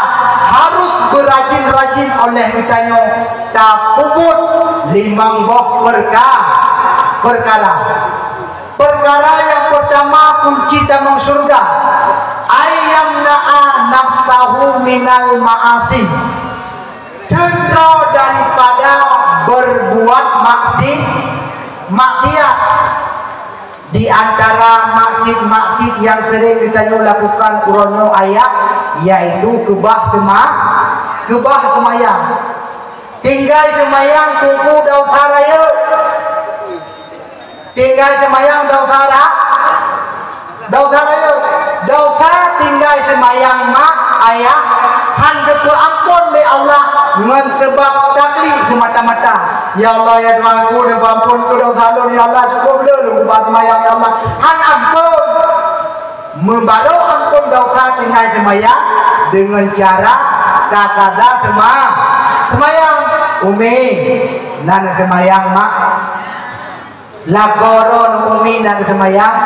harus berajin-rajin oleh geutanyoe tapeubuet limong boh perka-, perkara. Perkara nyang peurtama kunci tamong syurga, ay yamna'a nafsahu minal ma'asi. Teungoh daripada berbuat maksi-, maksiat. Di antara maksiat-maksiat nyang sering geutanyoe lakukan uroe nyoe ayah, yaitu keubah seuma-, keubah seumayang. Tinggai seumayang Teungku desya rayeuk. Tinggai seumayang desya ra-, desya rayeuk. Desya tinggai seumayang mak, ayah, han geupeuamphon lé Allah ngon sabab taklid seumata-mata. "Ya Allah, ya Tuhanku, neupeuamphon keu desya lôn, ya Allah, cukup lé lôn keubah seumayang, ya Allah." Han amphon. Meubaroe amphon desya tinggai seumayang deungon cara takada seuma-, seumayang. Umi, na neuseumayang, mak? Lakoe droeneuh umi na geuseumayang.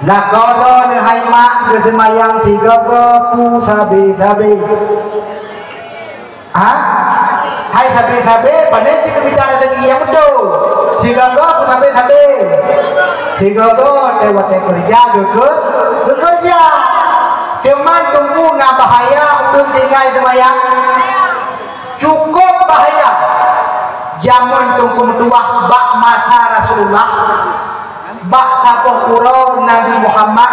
Lakoe droeneuh hai mak geuseumayang sigoe-goe pu sabe-sabe. Ha? Hai sabe-sabe, pane cit keu mita rezeki nyang beutôi. Sigoe-goe pu sabe-sabe. Sigoe-goe teuh watèe keureuja geukeu-, geukeureuja. Teuma Teungku na bahaya ureueng tinggai seumayang. Cukôp bahaya. Jameun Teungku meutuwah bak masa Rasulullah, bak saboh uroe Nabi Muhammad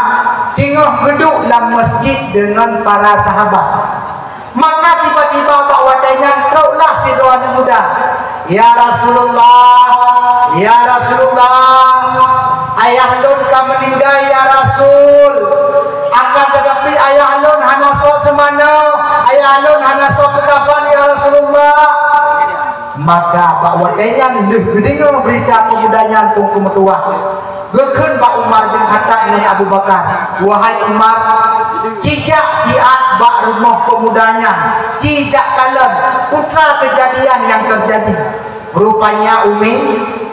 teungoh geuduek lam meuseujid deungon para sahabat. Maka tiba-tiba bak watèe nyan trôklah sidroe aneuk muda, "Ya Rasulullah, ya Rasulullah, ayah lôn ka meuninggai, ya Rasul. Akan teutapi ayah lôn hana soe seumanoe, ayah lôn hana soe peukafan, ya Rasulullah." Maka bak watèe nyan lheueh geudeungoe beurita peumuda nyan Teungku meutuwah, geukheun bak Umar bin Khattab ngon Abu Bakar, "Wahai Umar, ci jak siat bak rumoh peumuda nyan, ci jak kalon peue teuma keujadian nyang teujadi." Rupanya umi,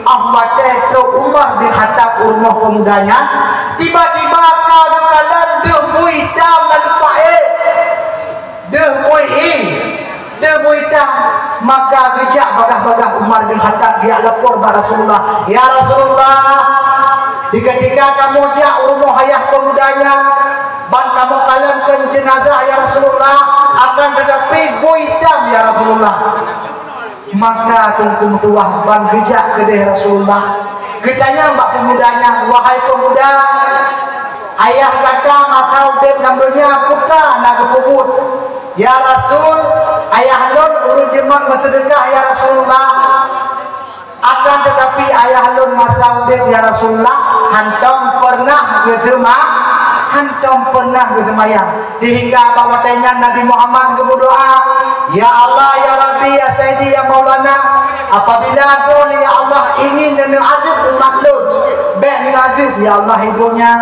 óh watèe trôk Umar bin Khattab u rumoh peumuda nyan, tiba-tiba ka geukalon deuh bui itam lam lumpah éh. Deuh bui ié, deuh bui itam. Maka geujak bagaih-bagaih Umar bin Khattab geujak lapor bak Rasulullah, "Ya Rasulullah, diketika kamoe jak u rumoh ayah peumuda nyan, ban kamoe kalon keu jeunazah, ya Rasulullah, akan teutapi bui itam, ya Rasulullah." Maka Teungku meutuwah ban geujak keudeh Rasulullah, geutanyong bak peumuda nyan, "Wahai peumuda, ayah gata masa udép lam donya peue teuma na geupeubuet?" "Ya Rasul, ayah lôn ureueng jimat meuseudeukah, ya Rasulullah. Akan teutapi ayah lôn masa udép, ya Rasulullah, hantom peureunah geuseuma-, hantom peureunah geuseumayang." Sehingga bak watèe nyan Nabi Muhammad geumeudoa, "Ya Allah, ya Rabbi, ya Sayyidi, ya Maulana, apabila Droeneuh, ya Allah, ingin neuazeueb umat lôn, bèk neuazeueb, ya Allah, i donya.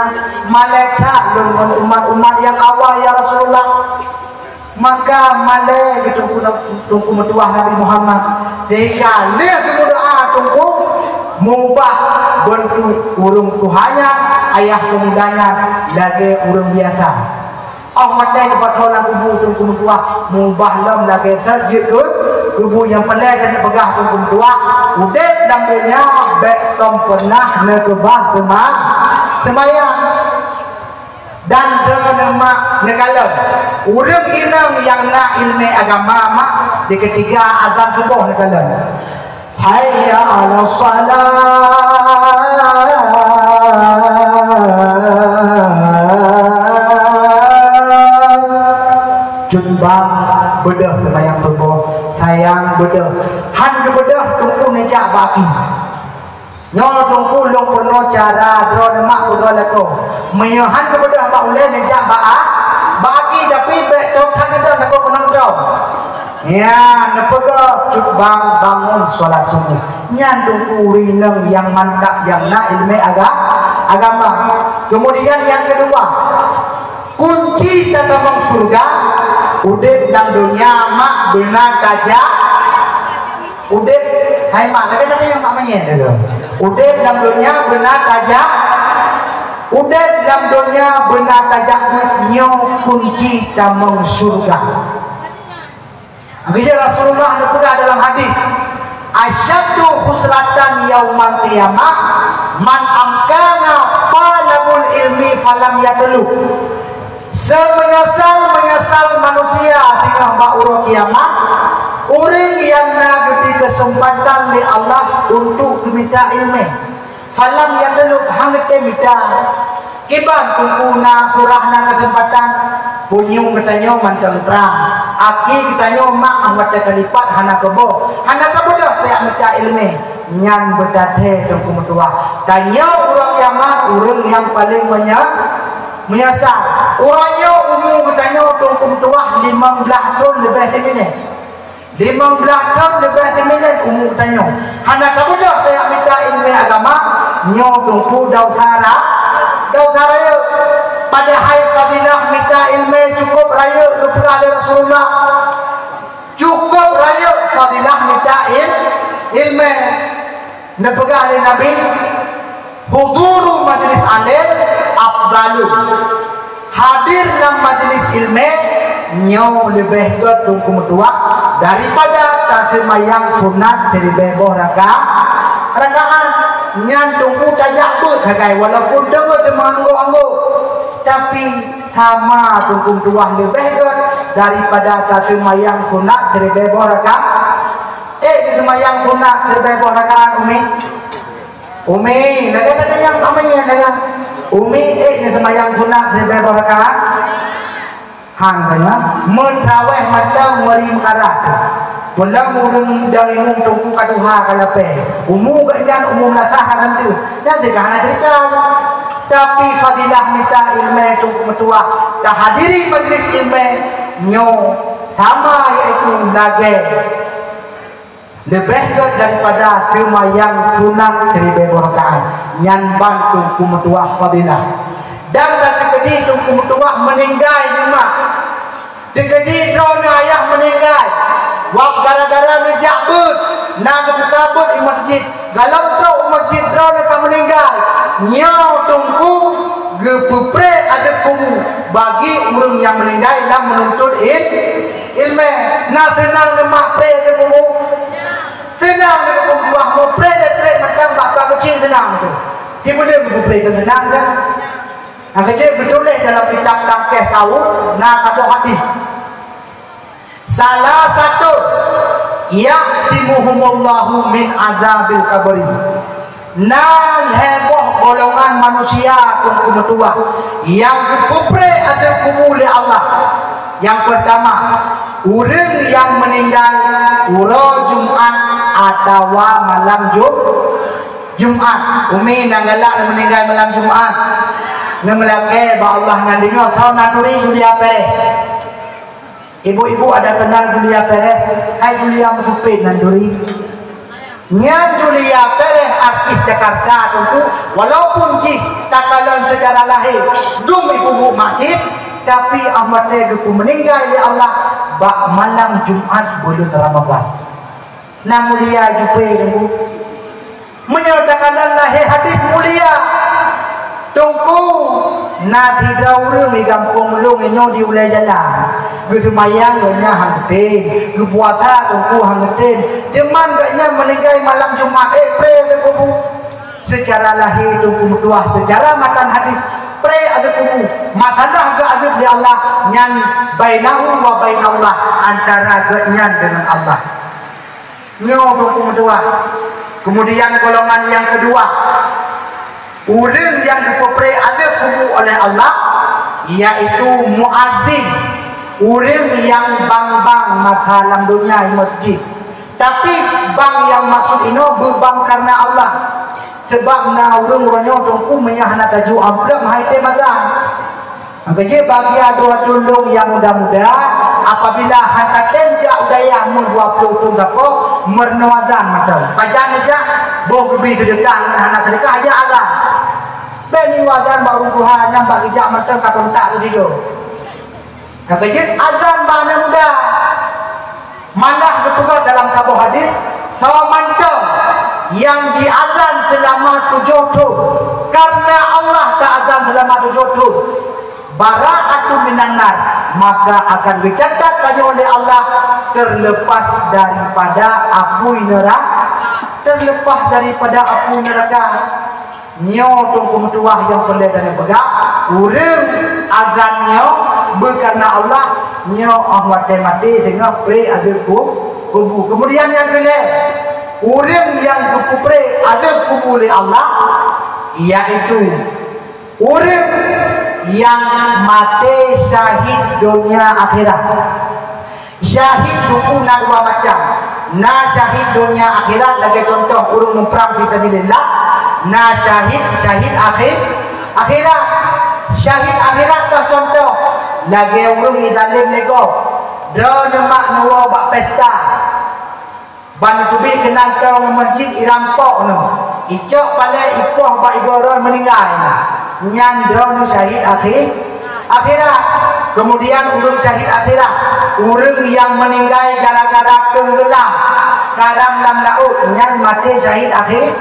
Malèe that lôn ngon umat-umat nyang awai, ya Rasulullah." Maka malèe geuteupeu Teungku meutuwah Nabi Muhammad, sehingga lheueh geumeudoa Teungku meubah beuntuk ureueng tuha nyan, ayah peumuda nyan lagèe ureueng biasa. Óh watèe geupasoe lam kubu Teungku meutuwah, meubah lom lagèe sot jeuet keu kubu nyang peureulèe dan neupeugah Teungku meutuwah, udép lam donya bèk tom peureunah neukeubah seuma-, seumayang. Dan droeneuh mak neukalon, ureueng inong nyang na ileumèe agama mak, diketika azan suboh neukalon, "Hayya 'alas shalah." Cut bang beudôh seumayang suboh, sayang beudôh. Han geubeudôh Teungku neujak bak aki. Nyoe Teungku lôn peurunoe cara droeneuh mak peurunoe lakoe. Meunyoe han geubeudôh bak ulèe neujak bak a-, bak aki, tapi bèk tom that neudong lakoe keunong droe. Nyan neupeugah cut bang bangon salat suboh. Nyan Teungku ureueng inong nyang mantap nyang na ileumèe aga-, agama. Keumudian nyang keudua, kunci tatamong syeuruga, udép lam donya mak beuna tajak. Udép, hai mak, lagèe tadi nyang mak manyèn dulu. Udép lam donya beuna tajak. Udép lam donya beuna tajak buet nyoe kunci tamong syeuruga. Geujak Rasulullah neupeugah dalam hadis, "Asyaddu khusratan yaumal qiyamah man amkana talabul ilmi falam yatlub." Seumeunyeusal-meunyeusal manusia teungoh bak uroe kiamat, ureueng nyang na geubri keuseumpatan lé Allah untuk geumita ileumèe, falam yatlub, han geutem mita. Kiban Teungku na surah na keuseumpatan, punyueng geutanyoe mantong trang, aki geutanyoe mak watèe talipat hana keuboh, hana tabeudôh tajak mita ileumèe, nyan beutathèe Teungku meutuwah. Tanyoe uroe kiamat ureueng nyang paleng meunye-, Meunyeusal, uroe nyoe umu geutanyoe Teungku meutuwah limong blaih thon leubeh teumiléh. Limong blaih thon leubeh teumiléh umu geutanyoe. Hana tabeudôh tajak mita ileumèe agama, nyoe Teungku desya ra-, desya rayeuk. Padahai fadilah mita ileumèe cukôp rayeuk geupeugah lé Rasulullah. Cukôp rayeuk fadilah mita il-, ileumèe. Neupeugah lé Nabi, "Huduru majlis alim afdalu." Hadir lam majlis ilmu nyoe leubeh gét Teungku meutuah daripada taseumayang sunat siribée boh raka-, rakaat. Nyan Teungku tajak beuet sagai walaupun teungoh teumeunganggok-anggok, tapi sama Teungku meutuah leubeh gét daripada taseumayang sunat siribée boh raka-, Eh, di seumayang sunat siribée boh rakaat, Umi? Umi, lagée tanyong sama nyan lagée. Umi, eh, di seumayang sunat siribée boh rakaat? Han deungoe, meutraweh mantong meuri meukarat. Pulang ureuëng dan imum Teungku ka tuha ka lapée. Umu geuh nyan umu meulasah ka lanteuk. Nyan teuka hana cerita. Tapi fadilah mita ilmu Teungku meutuah, tahadiri majlis ilmu nyoe sama, yaitu lagée leubeh gét daripada seumayang sunat siribée boh rakaat. Nyan ban Teungku meutuah fadilah. Dan teukeudi Teungku meutuah meuninggai nyoe mak. Teukeudi droeneuh ayah meuninggai, wab gara-gara neujak beuet, na geubuka beuet di masjid. Galom trok u masjid droeneuh ka meuninggai. Nyoe Teungku geupeupreh azeub kubu bagi ureuëng nyang meuninggai lam meununtut il-, ilmu. Na seunang neumak preh azeub kubu? Seunang neumak kubu, meupreh dan trek mantong bak ka keuching seunang tu. Tibeudeueng geupeupreh keu seunang dah. Nyang keuchik geutuléh dalam kitab Tangkeh Taun na saboh hadis. Salah satu, "Ya'simuhumullahu min azabil qabri." Na lhée boh golongan manusia Teungku meutuah nyang geupeupreh azeub kubu lé Allah. Nyang peurtama, ureuëng nyang meuninggai uroe Jumat atawa malam Jum-, Jumat. Umi na galak meuninggai malam Jumat. Neumeulakée bak Allah nyan deungoe, soe na turi Julia Perez. Ibu-ibu ada kenal Julia Perez? Hai Julia meusumpet nan turi. Nyan Julia Perez artis Jakarta Teungku, walaupun jih takalon secara lahé dum ibu-bu maktib, tapi Ahmad Teh geupeumeuninggai lé Allah bak malam Jumat buleuen Ramadhan. Na mulia jipée Teungku. Meunyoe takalon lahé hadis mulia, Teungku, na sidroe ureuëng di gampông lôn inoe di ulée jalan. Geuseumayang geuhnyan han geutem, geupuasa Teungku han geutem. Teuma geuhnyan meuninggai malam Jumat, eh, preh azeub kubu. Seucara lahé Teungku meutuah, seucara matan hadis, preh azeub kubu. Masalah geuazeub lé Allah, nyan bainahu wa bainallah, antara geuhnyan deungon Allah. Nyoe Teungku meutuah. Kemudian golongan nyang keudua, ureuëng nyang geupeupreh azeub kubu oleh Allah, yaitu muazzin, ureuëng nyang bang-bang masa lam donya di masjid. Tapi bang nyang maksud inoe beubang kareuna Allah. Sebab na ureuëng uroe nyoe Teungku meunyoe hana tajok amplop hai tém azan. Maka jih bagi adoe tulông nyang muda-muda, apabila hana tem jak u dayah umur dua puluh thôn sapo, meurunoe azan mantong. Pajan jak, boh geubi seudeukah ngon hana seudeukah jak azan. Bèk nyoe azan bak ureuëng tuha nyang bak geujak mantong ka kontak keu sidroe. Maka jih azan bak aneuk muda. Malah geupeugah dalam saboh hadis, "Soe mantong nyang jiazan seulama tujoh thôn, kareuna Allah ta-azan seulama tujoh thôn, bara'atun minan nar, maka akan geucatat tanyoe lé Allah terlepas daripada apui neura-, terlepas daripada apui neraka." Nyoe Teungku meutuah nyang peureulèe tanyoe peugah, ureueng azan nyoe beukareuna Allah, nyoe 'oh watèe maté teungoh pré azeub ku-, kubu. Keumudian nyang keulhèe, ureueng nyang geupeupré azeub kubu lé Allah, yaitu ureueng nyang maté syahid donya akhirat. Syahid Teungku na dua macam. Na syahid donya akhirat, lagèe cuntoh ureueng muprang fisabilillah. Na syahid, syahid akhé-, akhirat. Syahid akhirat toh cuntoh, lagèe ureueng nyang zalém lé gob. Droeneuh mak neuwoe bak pesta. Ban teubiet keunan tong meuseujid, irampok nyoe. Icok palèe ipoh bak igoe droe meuninggai nyan. Nyan droeneuh syahid akhé-, akhirat. Keumudian ureueng syahid akhirat, ureueng nyang meuninggai gara-gara teunggeulam. Karam lam laôt, nyan maté syahid akhé-,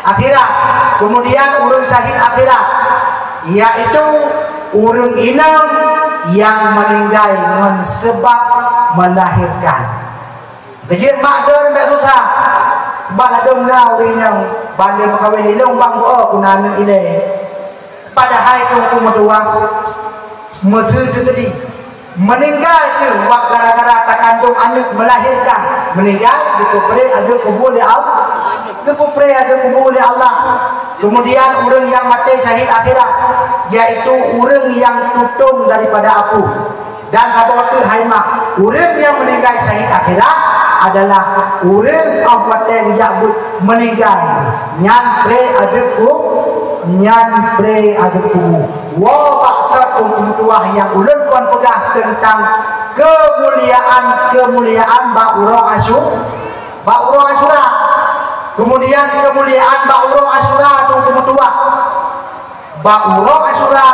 akhirat. Kemudian ureuëng syahid akhirat, yaitu ureuëng inong nyang meuninggai ngon sabab melahirkan. Keujeuet mak droe bèk susah. Bah ladôm na ureuëng inong, ban lé meukawen ilong bang beu kuna aneuëk ilée. Padahai teungku meutuwah, meuseu teukeudi, meuninggai kheueh wak gara-gara takandong aneuëk, melahirkan. Meuninggai, geupeupreh ateueh kubu lé Allah. Geupeupreh ateueh kubu lé Allah. Kemudian ureuëng nyang maté syahid akhirat, yaitu ureuëng nyang tutong daripada apui. Dan saboh teuk hai mak, ureuëng nyang meuninggai syahid akhirat adalah ureuëng óh watée geujak beuet meuninggai, nyan preh ateueh ku-, nyan preh ateueh kubu. Woe bak teungku meutuwah nyang ulôn kon peugah teuntang keumuliaan-keumuliaan bak uroe Asyu-, bak uroe Asyura. Keumuliaan-keumuliaan bak uroe Asyura teungku meutuwah. Bak uroe Asyura,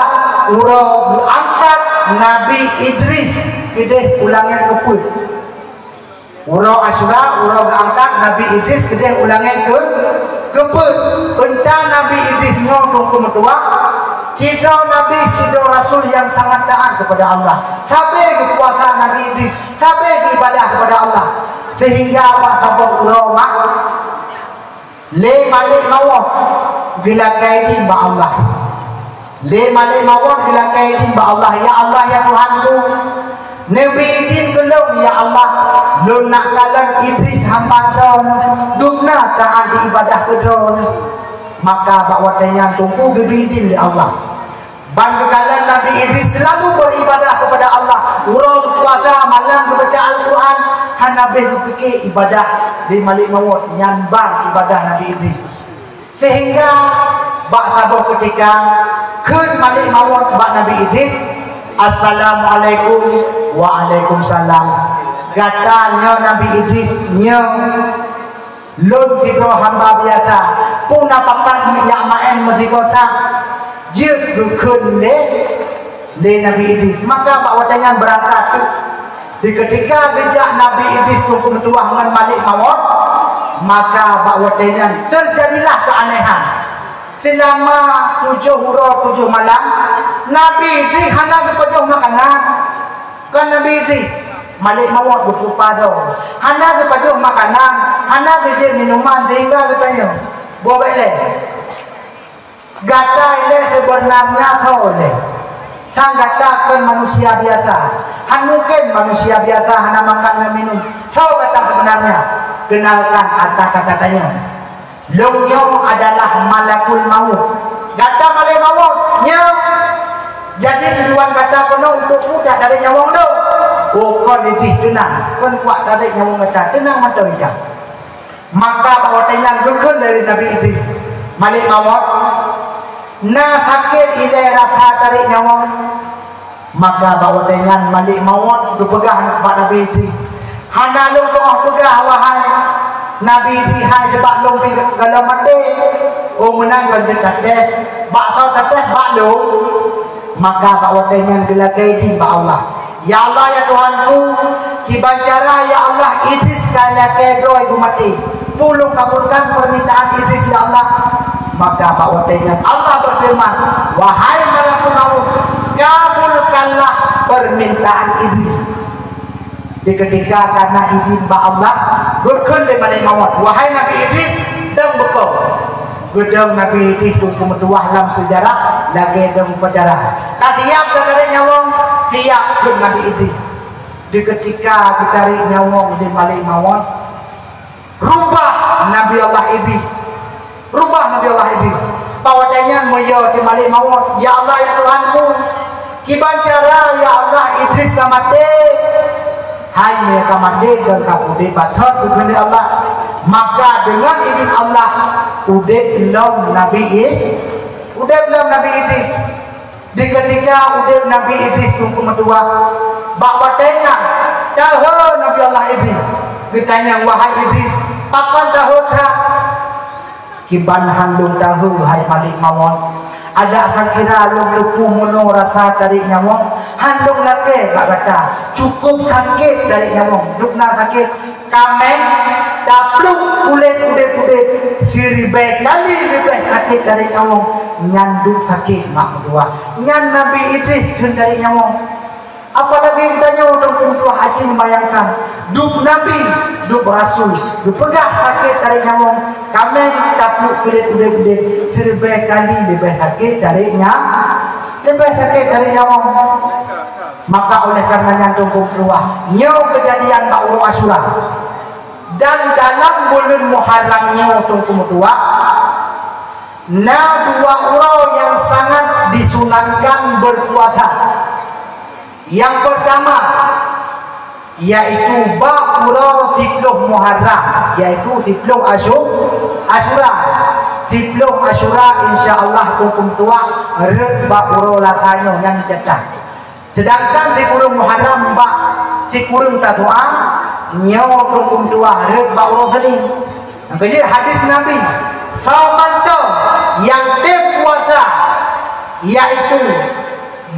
uroe geuangkat Nabi Idris keudeh u langét keupeuet. Uroe Asyura, uroe geuangkat Nabi Idris keudeh u langét keu-, keupeuet. Peunta Nabi Idris nyoe teungku meutuwah, sidroe nabi, sidroe rasul nyang sangat taat kepada Allah. Sabe geupuasa Nabi Idris, sabe geuibadah kepada Allah. Sehingga bak saboh uroe mak, lé Malik Mawöt geulakée idin bak Allah. Lé Malik Mawöt geulakée idin bak Allah, "Ya Allah, ya Tuhanku, neubi idin keu lôn, ya Allah, lôn nak kalon Idris hamba Droeneuh, dum na taat ibadah keu Droeneuh." Maka bak watée nyan teungku geubi idin lé Allah. Ban geukalon Nabi Idris seulalu beuribadah keupada Allah, uroe geupuasa, malam geubaca Al-Quran, hana beh geupike ibadah di Malik Mawöt, nyan ban ibadah Nabi Idris. Sehingga bak saboh keutika kheun Malik Mawöt bak Nabi Idris, "Assalamualaikum." "Waalaikumsalam." "Gata nyoe Nabi Idris?" "Nyoe." "Lôn sidroe hamba biasa, peue na pakat jak maén meusigoe that," jeuet geukheun lé, lé Nabi Idris. Maka bak watée nyan beurangkat teuk. Di keutika geujak Nabi Idris teungku meutuwah ngon Malik Mawöt, maka bak watée nyan teujadilah keuanehan. Seulama tujoh uroe tujoh malam, Nabi Idris hana geupajoh makanan. Kon Nabi Idris, Malik Mawöt geupeurupa droe. Hana geupajoh makanan, hana geujép minuman, sehingga geutanyong, "Boh bèk lé, gata ilée seubeunarnya soe lé? Sang gata kon manusia biasa. Hana mungken manusia biasa hana makan, hana minum. Soe gata seubeunarnya? Kenalkan ata gata tanyoe." "Lôn nyoe adalah Malakul Maut." "Gata Malakul Maut?" "Nyoe." "Jadi tujuan gata keunoe untuk peue? Tatarek nyawöng lôn?" "Oh, kon Idris, teunang. Kon kuat tarek nyawöng gata. Teunang mantong ija." Maka bak watée nyan geukheun lé Nabi Idris, "Malik Mawöt, na sakét ilée rasa tarek nyawöng?" Maka bak watée nyan Malik Mawöt geupeugah bak Nabi Idris, "Hana lôn teungoh peugah, wahai Nabi Idris, hai, sabab lôn pih gohlom maté. Oh, meunan kon jeuet tatéh, bak soe tatéh, bak lôn?" Maka bak watée nyan geulakée idin bak Allah, "Ya Allah, ya Tuhanku, kiban cara, ya Allah, Idris ka lakée droe geumaté. Peue lôn kabulkan peumintaan Idris, ya Allah?" Maka bak watée nyan Allah beufeureuman, "Wahai Malakul Maut, kabulkanlah peumintaan Idris." Di keutika ka na idin bak Allah, geukheun lé Malik Mawöt, "Wahai Nabi Idris, dong beuko." Geudong Nabi Idris teungku meutuwah lam seujarah lagée dong upacara. "Ka siap tatarek nyawöng?" "Siap," kheun Nabi Idris. Di keutika geutarek nyawöng lé Malik Mawöt, rubah Nabi Allah Idris. Rubah Nabi Allah Idris. Bak watée nyan meuyue di Malik Mawöt, "Ya Allah, ya Tuhanku, kiban cara, ya Allah, Idris ka maté?" "Hai, meunyoe ka maté, kon ka udeb bacut," geukheun lé Allah. Maka deungon idin Allah, udeb lom Nabi I-, udeb lom Nabi Idris. Di keutika udeb Nabi Idris teungku meutuwah, bak watée nyan tahe Nabi Allah Idris. Geutanyong, "Wahai Idris, pakon tahe that?" "Kiban han lôn tahe, hai Malik Mawöt, Adak sangkira lôn teupeu meunoe rasa tarék nyawöng, han lôn lakée bak gata. Cukôp sakét tarék nyawöng, dubna sakét. Kaméng tapluek kulét udeb-udeb, siribée kali leubeh sakét tarék nyawöng, nyan dub sakét mak meutuwah. Nyan Nabi Idris kheun tarék nyawöng. Apalagi geutanyoe, Teungku meutuwah, aci neubayangkan, dub nabi, dub rasul, geupeugah sakét tarék nyawöng, kaméng tapluek kulét udeb-udeb, siribée kali leubeh sakét tarék nya-, leubeh sakét tarék nyawöng. Maka oleh karena nyan, Teungku meutuwah, nyoe keujadian bak uroe Asyura. Dan dalam buleuen Muharram nyoe, Teungku meutuwah, na dua uroe nyang sangat disunatkan beupuasa. Nyang peurtama, yaitu bak uroe siploh Muharram, yaitu siploh Asyu-, Asyura. Siploh Asyura, insya Allah, Teungku meutuwah, rhot bak uroe Lasa nyoe nyang dicatat. Seudangkan sikureueng Muharram bak sikureueng Tasu'a, nyoe Teungku meutuwah, rhot bak uroe Seunin. Nyang keujeuet hadis Nabi, "Saumantong nyang tem puasa, yaitu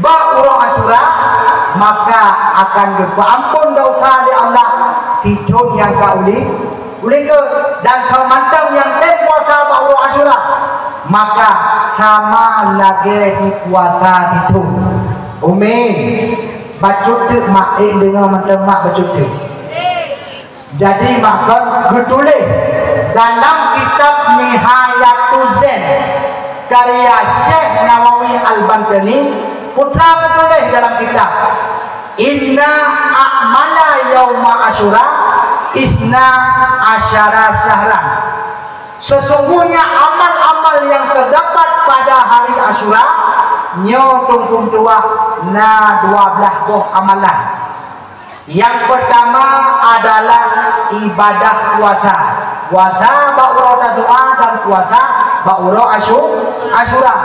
bak uroe Asyura, maka akan geupeuamphon desya lé Allah sithon nyang ka uling, uling geuh. Dan saumantong nyang tem puasa bak uroe Asyura, maka sama lagée jipuasa sithon." Amin. Bacut teuk mak, eh, deungoe mantong mak, bacut teuk. Jadi, maka geutuléh dalam kitab Nihayatul Zain karya Syekh Nawawi Al-Bantani, putra geutuléh dalam kitab, "Inna a'mala yauma Asyura isna asyara syahran." Sesungguhnya amal-amal yang terdapat pada hari Asyura, nyoe Teungku meutuwah, na dua blaih boh amalan. Nyang peurtama adalah ibadah puasa. Puasa bak uroe Tasu'a dan puasa bak uroe Asyu-, Asyura.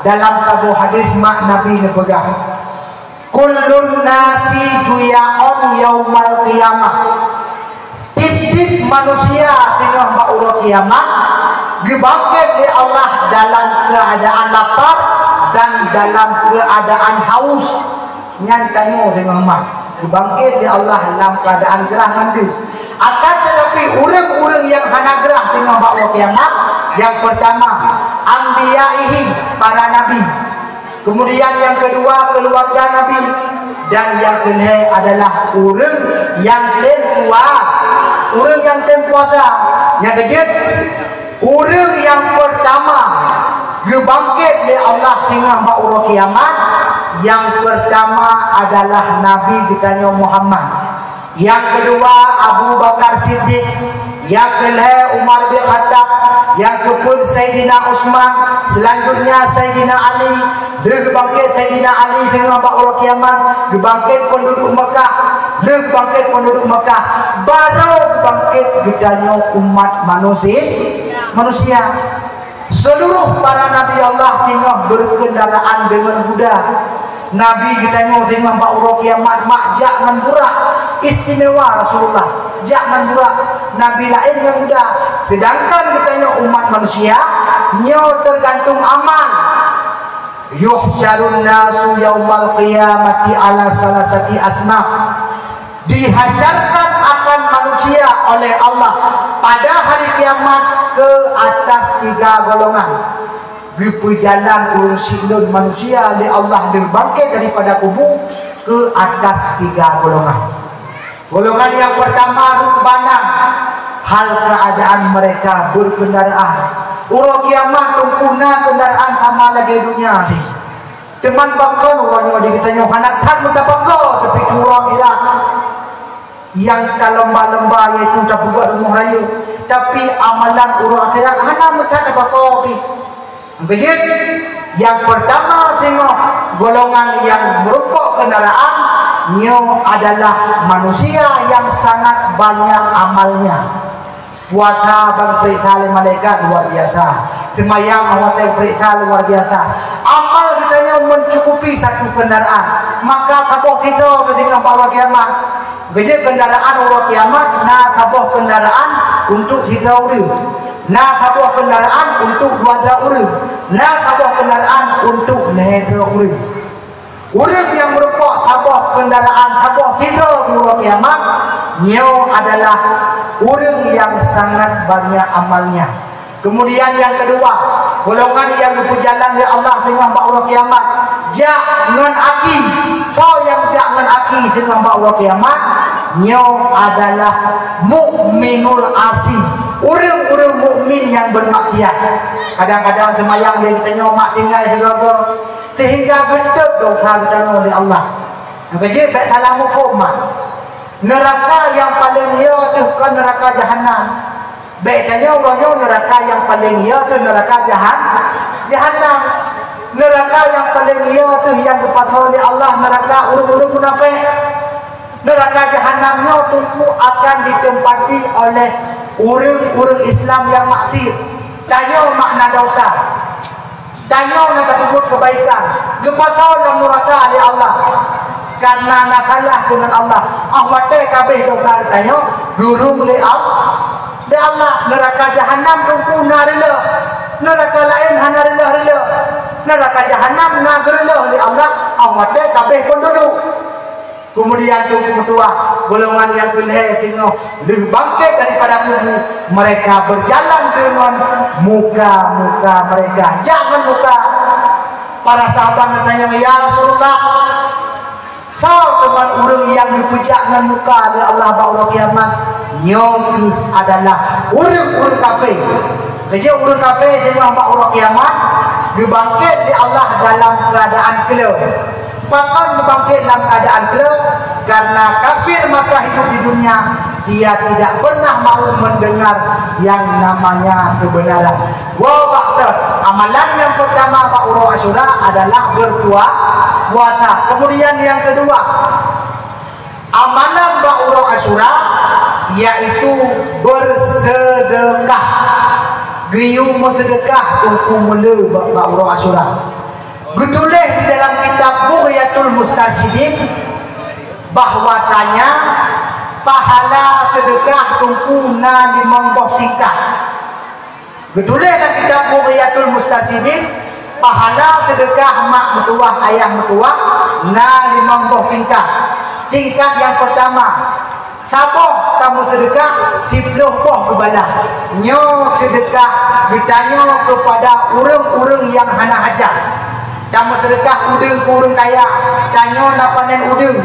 Dalam saboh hadis mak Nabi neupeugah, "Kullun nasi juya'un yaumal qiyamah." Tieb-tieb manusia teungoh bak uroe kiamat geubangkét lé Allah dalam keuadaan lapar dan dalam keuadaan haus. Nyan tanyoe teungoh mak geubangkét lé Allah lam keuadaan grah mandum. Akan teutapi, ureuëng-ureuëng nyang hana grah teungoh bak uroe kiamat, nyang peurtama, anbiya'ihi, para nabi. Kemudian nyang keudua, keuluwarga Nabi. Dan nyang keulhée adalah ureuëng nyang tem pua-, ureuëng nyang tem puasa. Nyang keujeuet, ureuëng nyang peurtama geubangkét lé Allah teungoh bak uroe kiamat, nyang peurtama adalah Nabi geutanyoe Muhammad. Nyang keudua, Abu Bakar Siddiq. Nyang keulhée, Umar bin Khattab. Nyang keupeuet, Saidina Utsman. Seulanjutnya, Saidina Ali. Lheueh geubangkét Saidina Ali teungoh bak uroe kiamat, geubangkét peunduduek Mekah. Lheueh geubangkét peunduduek Mekah, barô geubangkét geutanyoe umat manusi-, manusia. Seuluruh para nabi Allah teungoh beukeudanaan deungon kuda. Nabi geutanyoe teungoh bak uroe kiamat mak jak ngon burak. Istimewa Rasulullah, jak ngon burak. Nabi laén ngon kuda. Seudangkan geutanyoe umat manusia, nyoe teugantung amal. "Yuhsyarun nasu yaumal qiyamati ala salasati asnaf." Dihasyarkan akan manusia oleh Allah pada hari kiamat ke atas tiga golongan. Geupeujalan ureuëng siklon manusia lé Allah geubangkét daripada kubu ke atas tiga golongan. Golongan nyang peurtama, rukbanan, hal keuadaan mereka beukeudanaan. Uroe kiamat teungku na keudanaan sama lagée donya jih. Teuma bangkon uroe nyoe di geutanyoe hana that meutabangga, tapi uroe akhirat nyang talomba-lomba, yaitu tapeugöt rumoh rayeuk, tapi amalan uroe akhirat hana meutat tabangga pih. Nyang keujeuet, nyang peurtama teungoh golongan nyang meurumpok keudanaan, nyoe adalah manusia nyang sangat banyak amalnya. Puasa ban peuriksa lé malaikat luar biasa. Seumayang awai watée peuriksa luar biasa. Amal geutanyoe mencukupi satu kendaraan, maka saboh sidroe teutinggai bak uroe kiamat. Keujeuet kendaraan uroe kiamat, na saboh kendaraan untuk sidroe ureuëng, na saboh kendaraan untuk dua droe ureuëng, na saboh kendaraan untuk lhèe droe ureueng. Ureueng nyang meurumpok saboh kendaraan, saboh sidroe di uroe kiamat, nyoe adalah ureueng nyang sangat banyak amalnya. Kemudian nyang keudua, golongan nyang geupeujalan lé Allah teungoh bak uroe kiamat, jak ngon aki. Soe nyang jak ngon aki teungoh bak uroe kiamat, nyoe adalah mukminul asi, ureueng-ureueng mukmin nyang beumaksiat. Kadang-kadang seumayang lé geutanyoe mak tinggai sigoe-goe, sehingga geutot dosa geutanyoe lé Allah. Nyang keujeuet bèk salah muphom mak. Neuraka nyang paleng yo teuh kon neuraka jahanam. Bèk tanyoe uroe nyoe neuraka nyang paleng yo teuh neuraka jahan-, jahanam. Neuraka nyang paleng yo teuh nyang geupasoe lé Allah neuraka ureueng-ureueng munafék. Neuraka jahanam nyoe teungku akan ditempati oleh ureueng-ureueng Islam nyang maksiet. Tanyoe mak na dosa. Tanyoe na tapeubuet keubaikan, geupasoe lam neuraka lé Allah. Kareuna na salah deungon Allah, óh watèe ka abéh dosa geutanyoe, geurhom lé Al-, lé Allah. Neuraka jahanam teungku na reuloh, neuraka laén hana reuloh-reuloh. Neuraka jahanam na geureulôh lé Allah, óh watèe ka abéh phon dudoe. Keumudian teungku meutuah, golongan nyang keulhèe teungoh lheueh bangkét daripada kubu, mereka berjalan deungon muka-muka mereka. Jak ngon muka. Para sahabat geutanyong, "Ya Rasulullah, soe teuma ureueng nyang geupeujak ngon muka lé Allah bak uroe kiamat?" Nyoe kheueh adalah ureueng-ureueng kafé. Keujeuet ureueng kafé teungoh bak uroe kiamat, geubangkét lé Allah dalam keuadaan kleuh. Pakon geubangkét lam keuadaan kleuh? Karena kafir masa hidup di dunia, dia tidak pernah mau mendengar yang namanya kebenaran. Woe bak teuh, amalan nyang pertama bak uroe Asyura adalah berpua-, puasa. Kemudian yang kedua, amalan bak uroe Asyura yaitu bersedekah. Geuyue meuseudeukah teungku meulé bak, bak uroe Asyura. Geutuléh di dalam kitab Bughyatul Mustarsyidin bahwasanya pahala seudeukah teungku na limong boh tingkat. Geutuléh lam kitab Bughyatul Mustarsyidin, pahala seudeukah mak meutuwah, ayah meutuwah na limong boh tingkat. Tingkat nyang peurtama, saboh tameuseudeukah siplôh boh geubalah. Nyoe seudeukah geutanyoe keupada ureuëng-ureuëng nyang hana hajat. Tameuseudeukah udeueng keu ureuëng kaya, tanyoe na panen udeueng.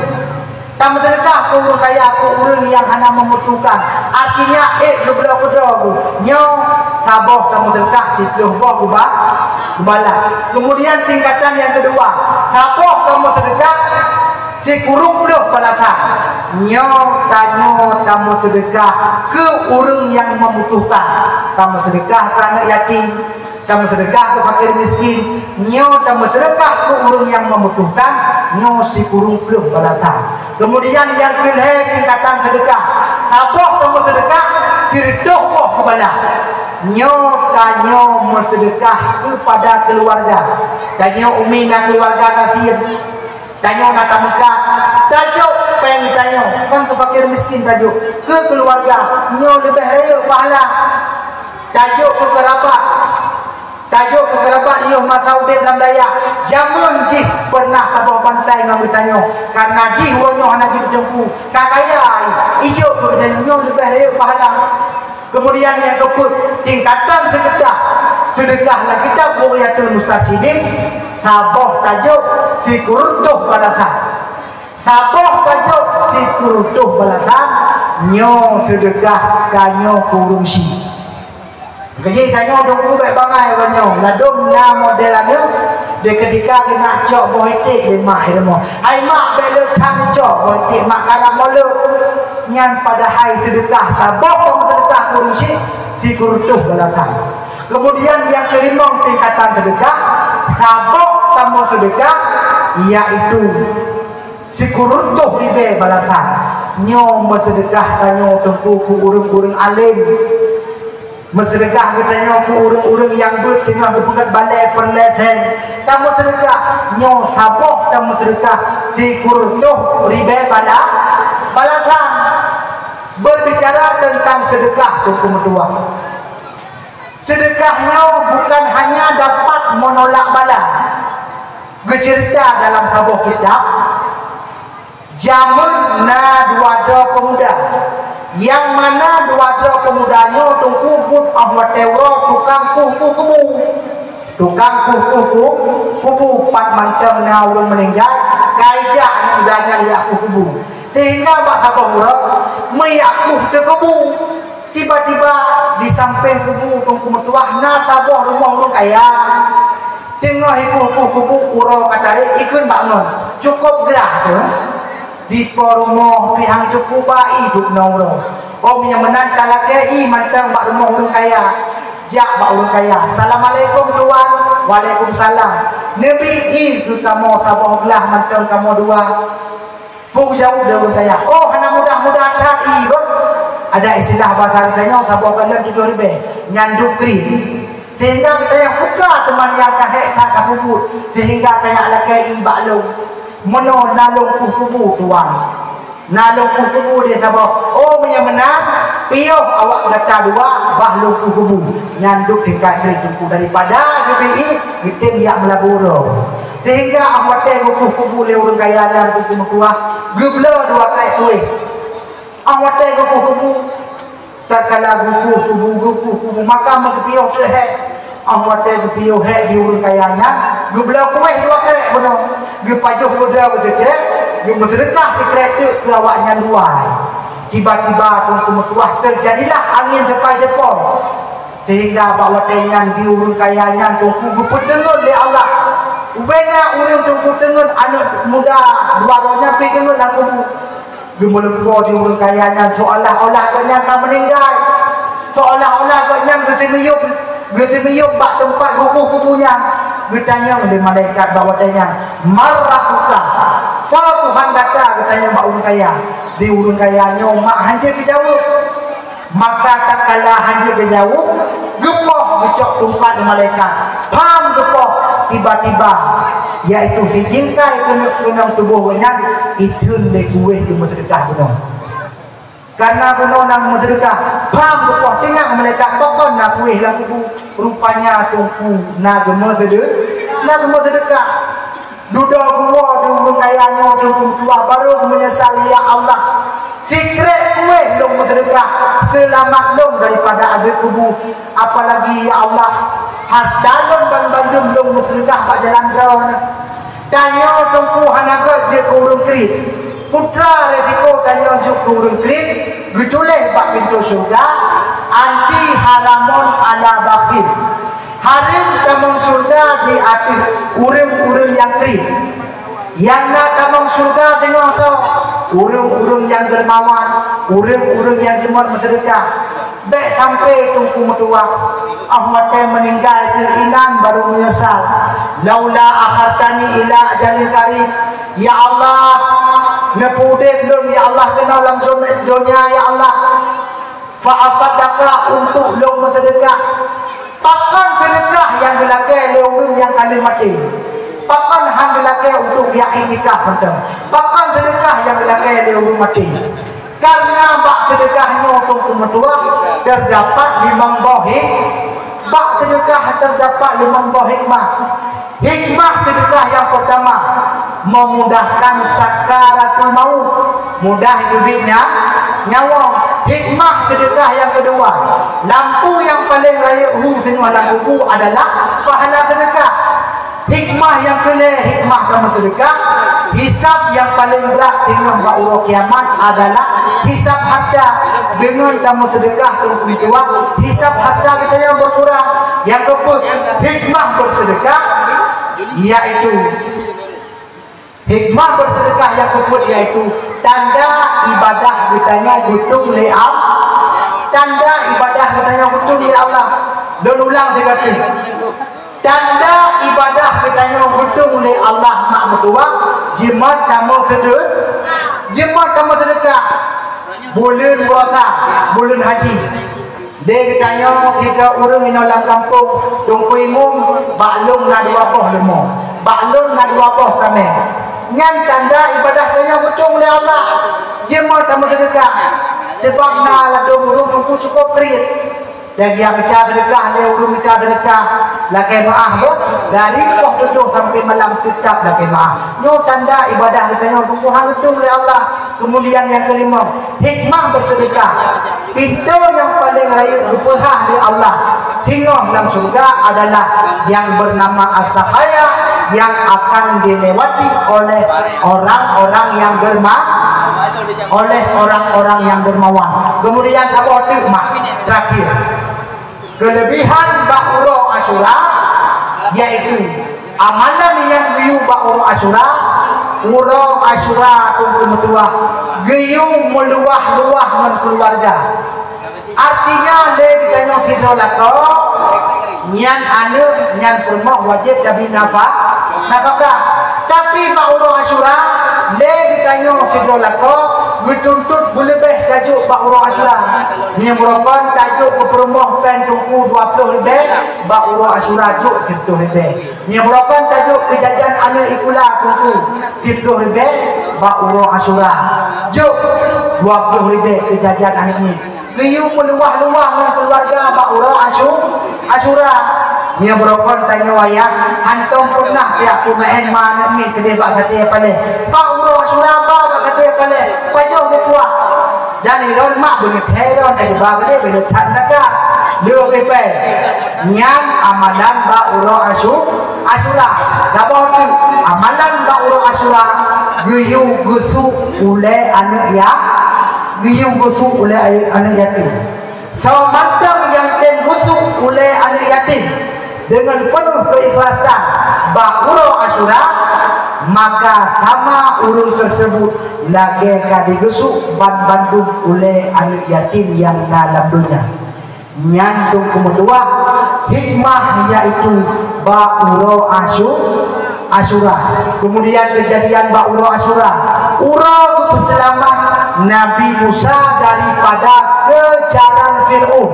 Tameuseudeukah keu ureuëng kaya, keu ureuëng nyang hana meumeutukan. Artinya, ék geubloe keudroe geuh. Nyoe saboh tameuseudeukah siplôh boh geuba-, geubalah. Keumudian tingkatan nyang keudua, saboh tameuseudeukah sikureueng plôh balasan. Nyoe tanyoe tameuseudeukah keu ureuëng nyang meumeutukan. Tameuseudeukah keu aneuk yatim, tameuseudeukah keu fakir miskin. Nyoe tameuseudeukah keu ureuëng nyang meumeutukan, nyoe sikureueng plôh balasan. Keumudian nyang keulhèe tingkatan seudeukah, saboh tameuseudeukah sireutôh boh geubalah. Nyoe tanyoe meuseudeukah keupada keuluwarga. Tanyoe umi na keuluwarga gasien. Tanyoe na tameukat, tajok péng tanyoe, kon keu fakir miskin tajok, keu keuluwarga, nyoe leubeh rayeuk pahala. Tajok keu keurabat, tajok keu keurabat yoh masa udeb lam dayah, jameun jih peureunah saboh bantai ngon geutanyoe, kareuna jih uroe nyoe hana jeuet teungku, ka kaya, ijok keu geutanyoe, nyoe leubeh rayeuk pahala. Keumudian nyang keupeuet, tingkatan seudeukah. Seudeukah lam kitab Bughyatul Mustarsyidin, saboh tajok sikureueng plôh balasan. Saboh tajok sikureueng plôh balasan, nyoe seudeukah tanyoe keu ureuëng syik. Keujih tanyoe dong ubek bangai uroe nyoe, ladôm na model aneuk, di keutika geunak cok boh iték lé mak i rumoh. Hai mak, bèk le that cok boh iték mak, karab molot. Nyan padahai seudeukah saboh tameuseudeukah keu ureuëng syik sikureueng plôh balasan. Keumudian nyang keulimong tingkatan seudeukah, saboh tameuseudeukah, yaitu sikureueng ribèe balasan. Nyoe meuseudeukah tanyoe teungku keu ureuëng-ureuëng além. Meuseudeukah geutanyoe keu ureuëng-ureuëng nyang beuet teungoh geupeugöt balèe peureulèe thèn. Tameuseudeukah, nyoe saboh tameuseudeukah sikureueng ribèe bala-, balasan. Berbicara tentang seudeukah, teungku meutuah. Seudeukah nyoe bukan hanya dapat meno-, Tolak bala geuceurita dalam saboh kitab, jameun na dua droe peumuda. Nyang mana dua droe peumuda nyoe teungku buet óh watée uroe tukang kueh-kueh kubu. Tukang kueh-kueh ku-, kubu, pat mantong na ureuëng meuninggai, ka ijak aneuk muda nyan jak kueh kubu. Sehingga bak saboh uroe, meujak kueh teukubu. Tiba-tiba di sampéng kubu teungku meutuwah na saboh rumoh ureuëng kaya. Teungoh ikueh-kueh kubu, uroe ka tarek, ikheun bak ngon. Cukôp grah teuh. Di po rumoh pih han teukuba, iduek ngon uroe. Óh meunyoe meunan ka lakée ié mantong bak rumoh ureuëng kaya. Jak bak ureuëng kaya, "Assalamualaikum tuan." "Waalaikumsalam." "Neubi ié keu kamoe saboh glah mantong kamoe dua." Peue geujaweueb lé ureuëng kaya, "Oh, hana mudah-mudah that ié beuh." Ada istilah basa geutanyoe, saboh galon tujoh ribée, nyan duek kriet. Sehingga geutanyoe peue teuma nyang ka hék that kapeubuet, sehingga kajak lakée ié bak lôn. Meunoe na lôn kueh kubu, tuan. Na lôn kueh kubu di saboh. Oh, meunyoe meunan, piôh awak gata dua, bah lôn kueh kubu. Nyan duek tingkat kriet teungku, daripada geubi ié, geutem jak meulabu uroe. Sehingga óh watée geukueh kubu lé ureuëng kaya nyan teungku meutuwah, geubloe dua krék kueh. Óh watée geukueh kubu, tatkala geukueh kubu, geukueh kubu, maka meugeupiôh teuh hék. Óh watée geupiôh hék di ureuëng kaya nyan, geubloe kueh dua krék bunoe, geupajoh keu droe beuteukrek, geumeuseudeukah sikrék teuk keu awaknyan dua. Tiba-tiba teungku meutuwah teujadilah angén seupai seupôt. Sehingga bak watée nyan di ureuëng kaya nyan teungku geupeuteungeut lé Allah. Ubena ureuëng teungku teungeut aneuk muda dua droe nyan pih teungeut lam kubu. Geumeuleumpô di ureuëng kaya nyan seolah-olah gobnyan ka meuninggai. Seolah-olah gobnyan geuseumiyueb, geuseumiyueb bak teumpat geukueh kubu nyan. Geutanyong lé malaikat bak watée nyan, "Man rabbuka?" "Soe Tuhan gata?" geutanyong bak ureuëng kaya. Di ureuëng kaya nyoe mak hana geujaweueb. Maka tatkala hana geujaweueb, geupoh geucok teumpat lé malaikat. Pham geupoh, tiba-tiba, yaitu sijingkai keuneuk keunong tuboh gobnyan, itheun lé kueh geumeuseudeukah bunoe. Kareuna bunoe na meuseudeukah, pham geupoh, teuingat malaikat, pakon na kueh lam kubu. Rupanya teungku na geumeuseude-, na geumeuseudeukah. Dudoe geuwoe di ureuëng kaya nyoe teungku meutuwah, barô geumeunyeusal, "Ya Allah, sikrék kueh lôn meuseudeukah, seulamat lôn daripada azeueb kubu. Apalagi, ya Allah, hareuta lôn banmandum lôn meuseudeukah bak jalan droeneuh." Tanyoe teungku hana gét jeuet keu ureuëng kriet. Putra resiko tanyoe jeuet keu ureuëng kriet, geutuléh bak pintoe syeuruga, "Anti haramun ala bakhil." Hareuem tamong syeuruga di ateueh ureuëng-ureuëng nyang kriet. Nyang na tamong syeuruga singoh soe? Ureuëng-ureuëng nyang dermawan, ureuëng-ureuëng nyang jeuet meuseudeukah. Bék sampoe teungku meutuwah, óh watée meuninggai teuh inan barô meunyeusal. "Laula akhartani ila ajalin qarib." "Ya Allah, neupeuudeb lôn, ya Allah, keunoe lam donya, ya Allah." "Fa asaddaqa," untuk lôn meuseudeukah. Pakon seudeukah nyang geulakée lé ureuëng nyang ka lheueh maté? Pakon hana geulakée untuk jak iktikaf mantong? Pakon seudeukah nyang geulakée lé ureuëng maté? Kareuna bak seudeukah nyoe teungku meutuwah teudapat limong boh hik-, bak seudeukah teudapat limong boh hikmah. Hikmah seudeukah nyang peurtama, memudahkan sakaratul maut, mudah teubiet nya-, nyawa. Hikmah seudeukah nyang keudua, lampu nyang paleng rayeuk hu singoh lam kubu adalah pahala seudeukah. Hikmah nyang keulhée, hikmah kamoe seudeukah, hisab nyang paleng brat singoh bak uroe kiamat adalah hisab hareuta. Deungon kamoe seudeukah teungku meutuwah, hisab hareuta geutanyoe beukurang. Nyang keupeuet, hikmah beuseudeukah, yaitu, hikmah beuseudeukah nyang keupeuet yaitu tanda ibadah geutanyoe geutueng lé Al-, tanda ibadah geutanyoe geutueng lé Allah. Lôn ulang sigoe teuk. Tanda ibadah geutanyoe geutueng lé Allah mak meutuwah, jimat kamoe seudeu-, jimat kamoe seudeukah. Buleuen puasa, buleuen haji. Lé geutanyoe sidroe ureuëng inoe lam gampông, teungku imum, bak lôn na dua boh leumô, bak lôn na dua boh kaméng. Nyan tanda ibadah tanyoe geutueng lé Allah. Jimat kamoe seudeukah. Sabab na ladôm ureuëng teungku cukôp kriet. Lagèe mita seudeukah, lé ureueng mita seudeukah, lakèe meu'ah beuh, dari poh tujoh sampoe malam teutap lakèe meu'ah. Nyoe tanda ibadah geutanyoe teungku han geutueng lé Allah. Keumudian nyang keulimong, hikmah beuseudeukah. Pintoe nyang paleng rayeuk geupeuhah lé Allah singoh lam syeuruga adalah nyang beunama as-sakhaya nyang akan dilewati oleh orang-orang nyang derma-, oleh orang-orang nyang dermawan. Keumudian saboh teuk mak terakhir. Keulebihan bak uroe Asyura, yaitu amalan nyang geuyue bak uroe Asyura, uroe Asyura teungku meutuah geuyue meuluwah-luwah ngon keuluwarga. Artinya lé geutanyoe sidroe lakoe, nyan aneuk, nyan peurumoh wajéb tabri nafa-, nafakah. Tapi bak uroe Asyura, lé geutanyoe sidroe lakoe geutuntot beuleubeh tajok bak uroe Asyura. Meunyoe beurokon tajok keu peurumoh péng teungku dua ploh ribèe, bak uroe Asyura jok siplôh ribèe. Meunyoe beurokon tajok keu jajan aneuk sikula teungku siplôh ribèe, bak uroe Asyura jok dua ploh ribèe keu jajan aneuk nyan. Geuyue meuluwah-luwah ngon keuluwarga bak uroe Asyu-, Asyura. Meunyoe beurokon tanyoe ayah, hantom peunah pihak peumeu'en ma aneuk miet keudeh bak saté palèh. Bak uroe Asyura ba bak saté palèh, pajoh meupuah. Dan ilôn mak beuneuthèe lôn, eh, ba keudeh beuneuthèe that. Lheueh geupèe. Nyan amalan bak uroe Asyu-, Asyura. Saboh teuk amalan bak uroe Asyura geuyue geusu ulèe aneuk ya-, geuyue geusu ulèe aneuk yatim. Soe mantong nyang tem geusu ulèe aneuk yatim deungon peunoh keuikhlasan bak uroe Asyura, maka sama ureueng teuseubut lagèe ka digeusu banmandum ulèe aneuk yatim nyang na lam donya. Nyan teungku meutuah hikmah, yaitu bak uroe Asyu-, Asyura. Keumudian keujadian bak uroe Asyura, uroe geupeuseulamat Nabi Musa daripada keujaran Fir'aun.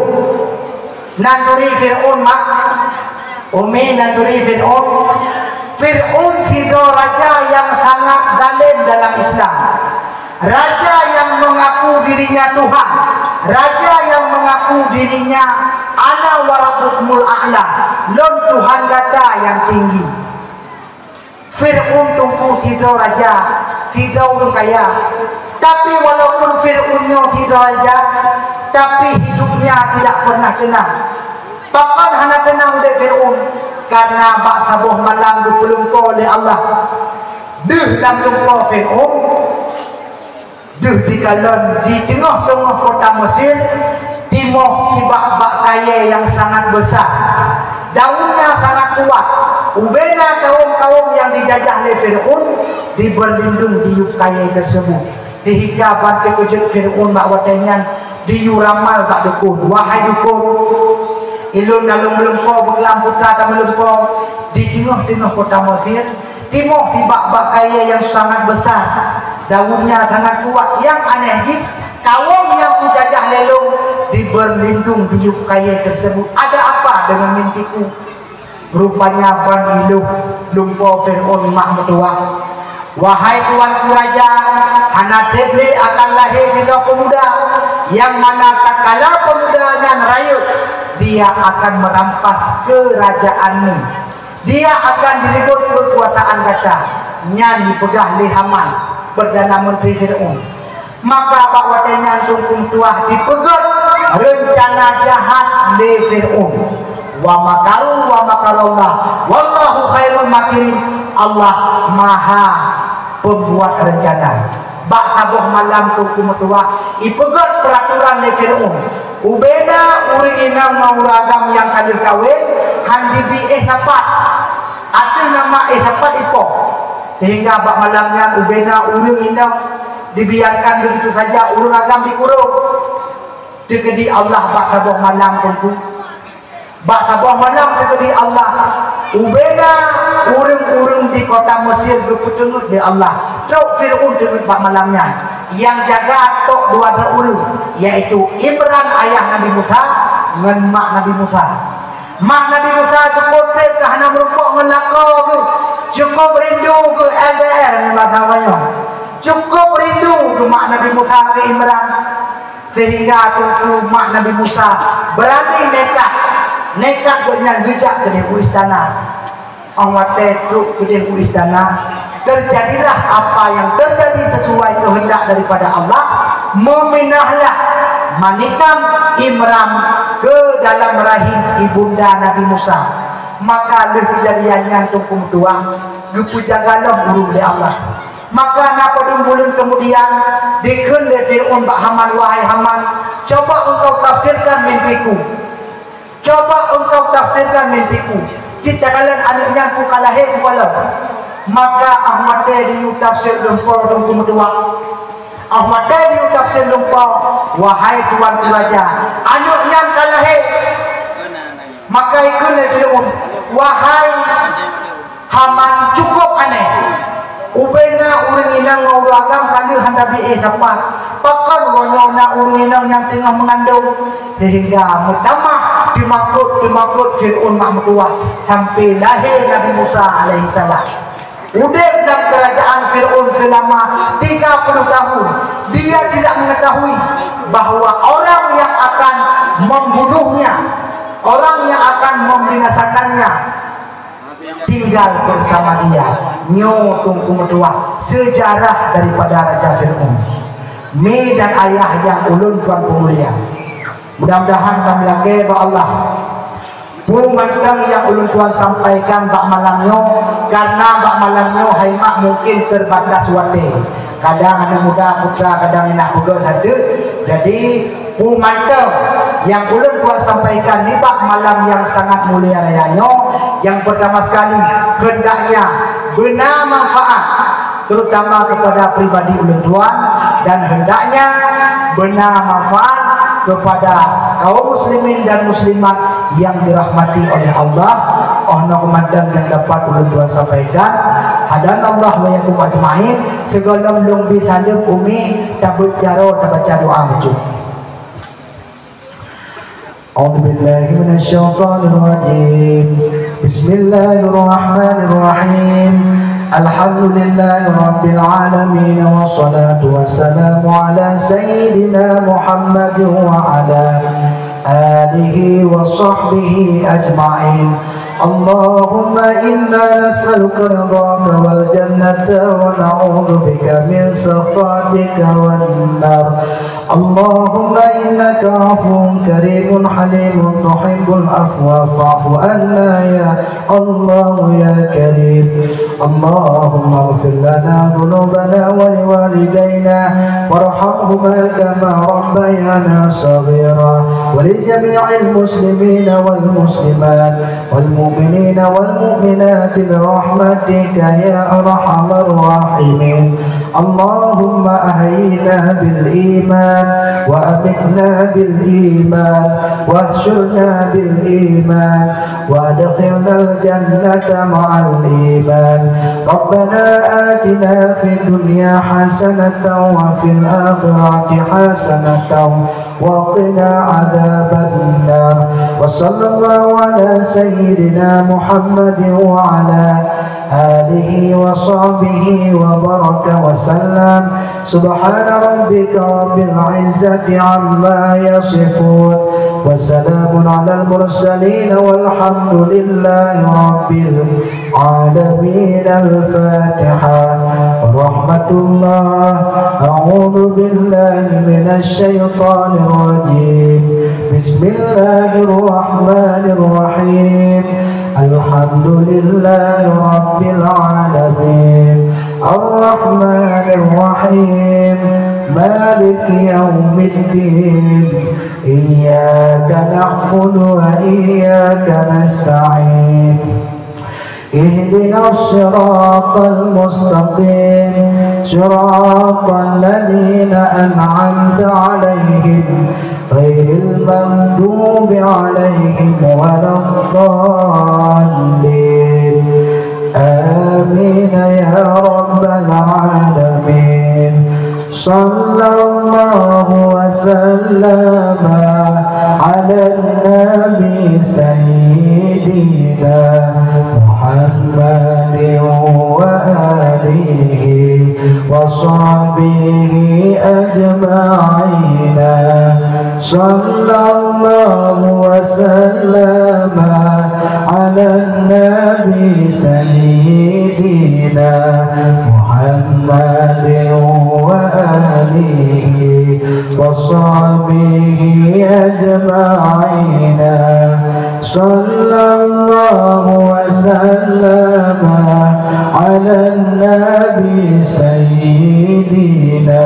Nan turi Fir'aun mak, Umi, nan turi Fir'aun. Fir'aun sidroe raja nyang sangat zalem dalam Islam. Raja nyang mengaku dirinya Tuhan, raja nyang mengaku dirinya "Ana wa rabbukumul a'la", "Lôn Tuhan gata nyang tinggi". Fir'aun teungku sidroe raja, sidroe ureueng kaya. Tapi walaupun Fir'aun nyoe sidroe raja, tapi hidupnya tidak pernah tenang. Pakon hana tenang udép Fir'aun? Karena bak saboh malam geupeulumpo lé Allah. Deuh lam lumpo Fir'aun, deuh dikalon di teungoh-teungoh kota Mesir, timoh sibak bak kayèe nyang sangat besar. Daunnya sangat kuat. Ubena kawöm-kawöm nyang dijajah lé Fir'aun diberlindung di yup kayèe tersebut. Sehingga ban teukeujot Fir'aun bak watèe nyan, diyue ramal bak dukon, "Wahai dukon, ulôn na lôn meulumpo, beuklam putra tameulumpo di teungoh-teungoh kota Mesir, timoh sibak bak kayèe nyang sangat besar, daunnya sangat kuat. Nyang aneh jih, kawöm nyang kujajah lé lôn diberlindung di yup kayèe tersebut. Ada apa dengan mimpiku?" Rupanya ban ilôh lumpo Fir'aun mak meutuah, "Wahai tuanku raja, hana treb lé akan lahé sidroe peumuda, nyang mana tatkala peumuda nyan rayeuk, dia akan merampas kerajaanmu. Dia akan direbut kekuasaan gata." Nyan jipeugah lé Haman, Perdana Menteri Fir'aun. Maka bak watèe nyan teungku meutuah dipeugöt reuncana jahat lé Fir'aun. "Wa makaru wa makarallah, wallahu khairul makirin." Allah Maha Pembuat rencana. Bak saboh malam teungku meutuah, ipeugöt peuraturan lé Fir'aun. Ubena ureueng inong ngon ureueng agam nyang ka lheueh kawén, han jibi éh sapat. Ateueh nama éh sapat ipoh. Sehingga bak malam nyan ubena ureueng inong dibiarkan begitu saja, ureueng agam dikurông. Teukeudi Allah bak saboh malam teungku. Bak saboh malam teukeudi Allah, ubena ureueng-ureueng di kota Mesir geupeuteungeut lé Allah. Trok Fir'aun teungeut bak malam nyan. Nyang jaga tok dua droe ureueng, yaitu Imran ayah Nabi Musa ngon mak Nabi Musa. Mak Nabi Musa cukup treb ka hana meurumpok ngon lakoe geuh. Cukup rindu geuh, L D R ngon bahasa Melayu. Cukup rindu geuh mak Nabi Musa keu Imran. Sehingga teungku mak Nabi Musa beurani nekat, nekat gobnyan geujak keudeh u istana. Óh watée trok keudeh u istana, terjadilah apa yang terjadi sesuai kehendak daripada Allah, meuminahlah manikam Imran ke dalam rahim ibunda Nabi Musa. Maka lheueh keujadian nyan teungku meutuah, geupeujaga lom ureuëng lé Allah. Maka na padum buleuen keumudian, dikheun lé Fir'aun bak Haman, "Wahai Haman, coba engkau tafsirkan mimpiku. Coba engkau tafsirkan mimpiku. Cit takalon aneuëk nyan ku ka lahé kukalon." Maka óh watée jiyue tafsir lumpoe teungku meutuah. Óh watée jiyue tafsir lumpoe, "Wahai tuanku raja, aneuëk nyan ka lahé." Maka ikheun lé Fir'aun, "Wahai Haman, cukup aneh. Ubena ureuëng inong ngon ureuëng agam ka lheueh hana bi éh sapat. Pakon uroe nyoe na ureuëng inong nyang teungoh meungandong?" Sehingga meutamah teumakot-teumakot Fir'aun mak meutuah sampai lahé Nabi Musa alaihissalam. Udeb lam kerajaan Fir'aun selama tiga puluh tahun. Dia tidak mengetahui bahwa orang yang akan membunuhnya, orang yang akan membinasakannya, tinggal bersama dia. Nyoe teungku meutuah sejarah daripada Raja Fir'aun. Mi dan ayah nyang ulôn tuan peumulia, mudah-mudahan kamoe lakée bak Allah. Peue mantong nyang ulôn tuan sampaikan bak malam nyoe, karena bak malam nyoe hai mak mungkin terbatas watée. Kadang aneuk muda putra, kadang inong peugét sateuk. Jadi, peue mantong nyang ulôn tuan sampaikan nibak malam nyang sangat mulia raya nyoe, nyang pertama sekali, hendaknya beuna manfaat, terutama kepada pribadi ulôn tuan, dan hendaknya beuna manfaat kepada kaum muslimin dan muslimat yang dirahmati oleh Allah. Óh noe mantong nyang dapat ulôn tuan sampaikan. Hadanallah wa iyyakum ajmain. Sigohlom lôn bi saleuem umi, tabeuet jaroe tabaca doa bacut. أعوذ بالله من الشيطان الرجيم. بسم الله الرحمن الرحيم. الحمد لله رب العالمين، والصلاة والسلام على سيدنا محمد وعلى آله وصحبه أجمعين. اللهم إنا نسألك رضاك والجنة، ونعوذ بك من سخطك والنار. اللهم إنك عفو كريم حليم تحب العفو فاعف عنا يا الله يا كريم. اللهم اغفر لنا ذنوبنا ولوالدينا وارحمهما كما ربيانا صغيرا، ولجميع المسلمين والمسلمات والمؤمنين والمؤمنات برحمتك يا أرحم الراحمين. اللهم أحينا بالإيمان وأمتنا بالإيمان واحشرنا بالإيمان وأدخلنا الجنة مع الإيمان. ربنا آتنا في الدنيا حسنة وفي الآخرة حسنة وقنا عذاب النار. وصلى الله على سيدنا محمد وعلى آله وصحبه وبارك وسلم. سبحان ربك رب العزة عما يصفون، وسلام على المرسلين، والحمد لله رب العالمين. الفاتحة. رحمة الله. أعوذ بالله من الشيطان الرجيم. بسم الله الرحمن الرحيم. الحمد لله رب العالمين. الرحمن الرحيم. مالك يوم الدين. إياك نعبد وإياك نستعين. اهدنا الصراط المستقيم، صراط الذين أنعمت عليهم، غير المغضوب عليهم ولا الضالين. آمين يا رب العالمين. صلى الله وسلم على النبي سيدنا محمد وآله وصحبه أجمعين. Sallallahu wa sallama ala nabi sayyidina Muhammadin wa alihi wa sahbihi ajma'ina. Sallallahu wa sallama ala nabi sayyidina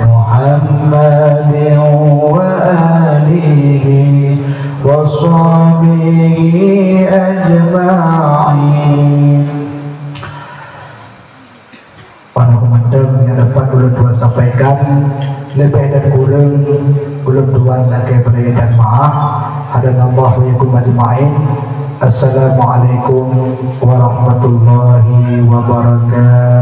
Muhammadin wa alihi wa sahbihi ajma'in. Panoh mantong nyang dapat ulôn tuan sampaikan, leubeh dan kureueng ulôn tuan lakée beuraya dan maaf. Hadanallahu wa iyyakum ajma'in. Assalamualaikum warahmatullahi wabarakatuh.